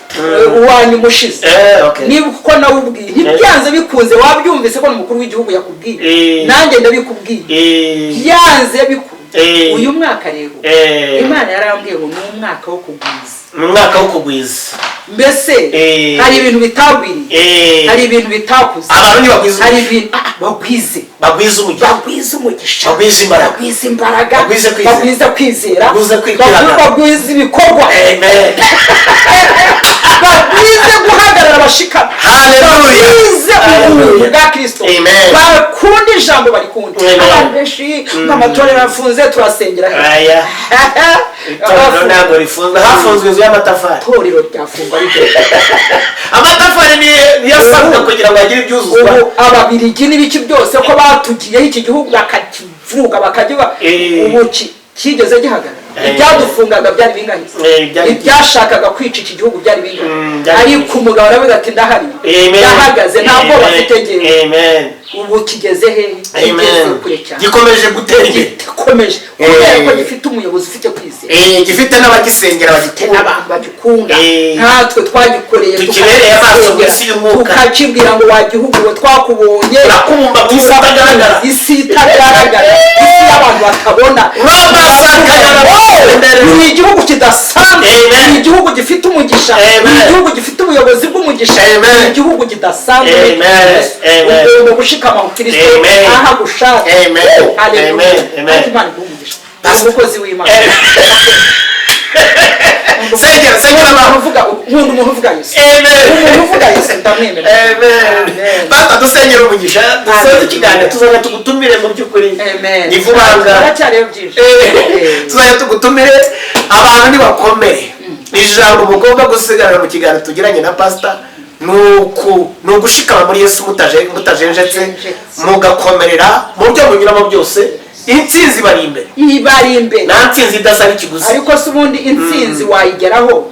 Uwanyuma ushize. Okay. Niba uko nawubwiye, ntibyanze bikunze, wabyumvise ko n'umukuru w'igihugu yakubwiye, nanjye ndabikubwiye, byanze bikunze. Uyu mwaka rero Imana yarambwiye ngo ni umwaka wo kugwiza. Ni umwaka wo kugwiza. Mbese hari ibintu bitagwiriye, hari ibintu bitakuze, abantu ntibagwize, hari ibintu bagwize, bagwize umugisha, bagwize umugisha, bagwize imbaraga, bagwize imbaraga, bagwize kwizera, bagwize kwihangana, bagwize ibikorwa, amen, bagwize guhagarara bashikama, haleluya, bagwize ubuntu bwa Kristo, bakunda ijambo, barikunda. Abantu benshi nk'amatorero afunze turasengera aya itorero ntabwo rifunzwe, hafunzwe inzu y'amatafari, itorero ryafungwa ariko amatafari niyo asabwa kugira ngo agire ibyuzuzwa. Ubu ababirigi n'ibiki byose ko batugiyeho iki gihugu bakakivuga bakagiba, ubu kigeze gihagarara. Ibyadufungaga byari bingahe? Ibyashakaga kwica iki gihugu byari bingahe? Ariko umugabo aravuga ati ndahari, ndahagaze, ntabwo bafite ngewe. Ubu kigeze hehe? Kigeze kure cyane, gikomeje gutera imbere, gikomeje kubera ko gifite umuyobozi ufite kwizera, gifite n'abagisengera bagikunda, n'abantu bagikunda. Natwe twagikoreye, tukibereye amaso mu isi y'umwuka, tukakibwira ngo wa gihugu we twakubonye, urakumva mu isi itagaragara, isi itagaragara, isi y'abantu batabona. Ni igihugu kidasanzwe, ni igihugu gifite umugisha, ni igihugu gifite ubuyobozi bw'umugisha, ni igihugu kidasanzwe. Ugomba gushikama ku Kristo aho agushaka. Amen. Imana iguhe umugisha. Umukozi w'Imana. Sengera, sengera abantu uvuga, nkunda umuntu uvuga Yesu. Umuntu uvuga Yesu ndamwemera. Amen. Bata dusengera umugisha, dusoze ikiganiro, tuzajya tugutumire mu by'ukuri. Amen. Ni vuba ngaha. Haracyariyo byinshi. Tuzajya tugutumire, abantu nibakomere. Ijambo mugomba gusigarana mu kiganiro tugiranye na pastor ni ugushikama muri Yesu mutajenjetse, mugakomerera mu byo munyuramo byose. Intsinzi bari imbere, ibari imbere, nta ntsinzi idasaba ikiguzi. Ariko se ubundi intsinzi wayigeraho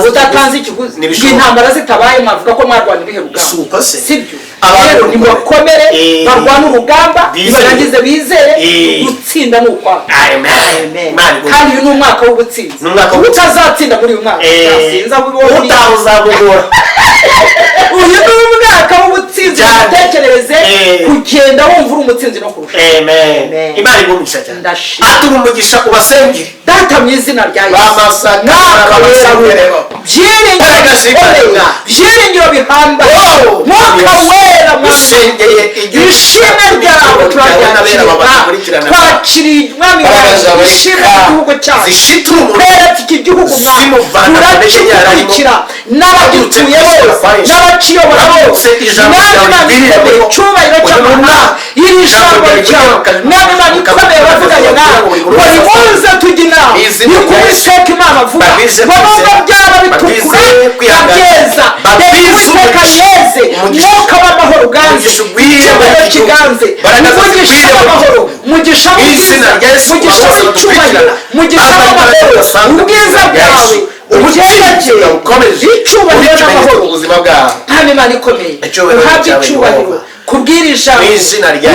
udatanze ikiguzi? Intambara zitabaye mwavuga ko mwarwana ibihe rugamba, sibyo? Rero nibakomere, barwana urugamba, barangize bizere gutsinda ni ukwabo. Kandi uyu ni umwaka w'ubutsinzi. Utazatsinda muri uyu mwaka utawuzamugora. Uyu ni umwaka w'ubutsinzi, utekerereze kugenda wumva uri umutsinzi no kurusha. Amen. Imana iguhe umugisha cyane. Atura umugisha ubasengere Data mu izina rya Yesu. Byiringiro bihambaye, Mwuka Wera, ishimwe ryawe turaryakira, twakiriye Mwami wacu ishimwe ry'igihugu cyacu, tweretse iki gihugu Mwami, turakikurikira n'abagituye bose n'abakiyobora bose. Mwami Imana ikomeye, icyubahiro cy'amahanga, iri jambo ryawe Mwami Imana ikomeye wavuganye nawe ngo nimuze tujye inama, ni ku Uwiteka Imana avuga ngo nubwo byaba bitukura ndabyeza, reka Uwiteka yeze, Mwuka w'amahoro uganze, icyubahiro kiganze, umugisha w'amahoro, umugisha w'ubwiza, umugisha w'icyubahiro, umugisha w'amahoro, ubwiza bwawe ubugendagire, icyubahiro n'amahoro. Mwami Imana ikomeye, uhabwe icyubahiro kubwira ijambo,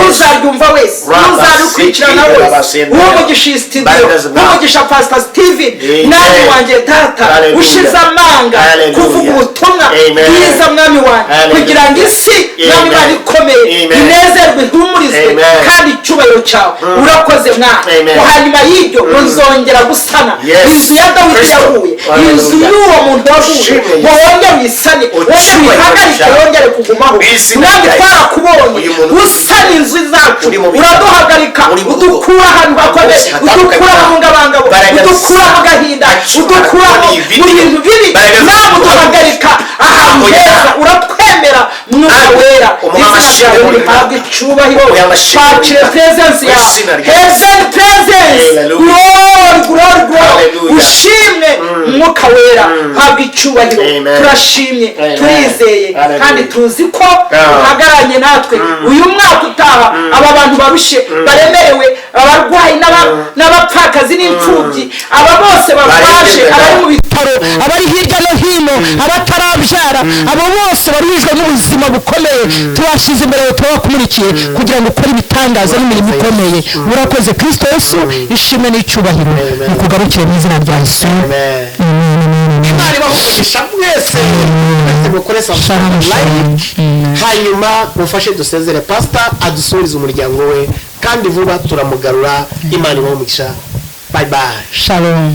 uzaryumva wese, uzarukurikirana wese, umugisha iyi studio, umugisha Pastor Steven, mwami wanjye data ushize amanga kuvuga ubutumwa bwiza, mwami wanjye, kugira ngo isi, mwami Imana ikomeye, inezerwe, ihumurizwe, kandi icyubahiro cyawe. Urakoze mwami. Hanyuma y'ibyo uzongera gusana inzu ya Dawidi yaguye, inzu y'uwo muntu waguye, ngo wongere uyisane, wongere uyihagarike, wongere kugumaho. Mwami twarakubonye usana inzu zacu, uraduhagarika, udukura ahantu hakomeye, udukura mu ngabangabo, udukura mu gahinda, udukura mu bintu bibi, nawe uduhagarika ahantu heza, uratwemera. Mwuka Wera, izina ryawe rihabwe icyubahiro. Twakire presence yawe, heaven presence, glory, glory, glory. Ushimwe Mwuka Wera, habwe icyubahiro. Turashimye, turizeye, kandi tuzi ko uhagararanye natwe uyu mwaka utaha. Aba bantu barushe, baremerewe, abarwayi n'abapfakazi n'imfubyi, aba bose barwaje, abari mu bitaro, abari hirya no hino, abatarabyara, abo bose baruhijwe n'ubuzima bukomeye, tubashyize imbere yawe, turabakumurikiye kugira ngo ukore ibitangaza n'imirimo ikomeye. Urakoze Kristo Yesu, ishimwe n'icyubahiro nikugarukire mu izina rya Yesu. Imana ibahe umugisha mwese. mukore subscribe, Shalom, shalom. like, hanyuma mufashe dusezere pastor, adusuhurize umuryango we, kandi vuba turamugarura. Imana ibahe umugisha. Bye bye. Shalom.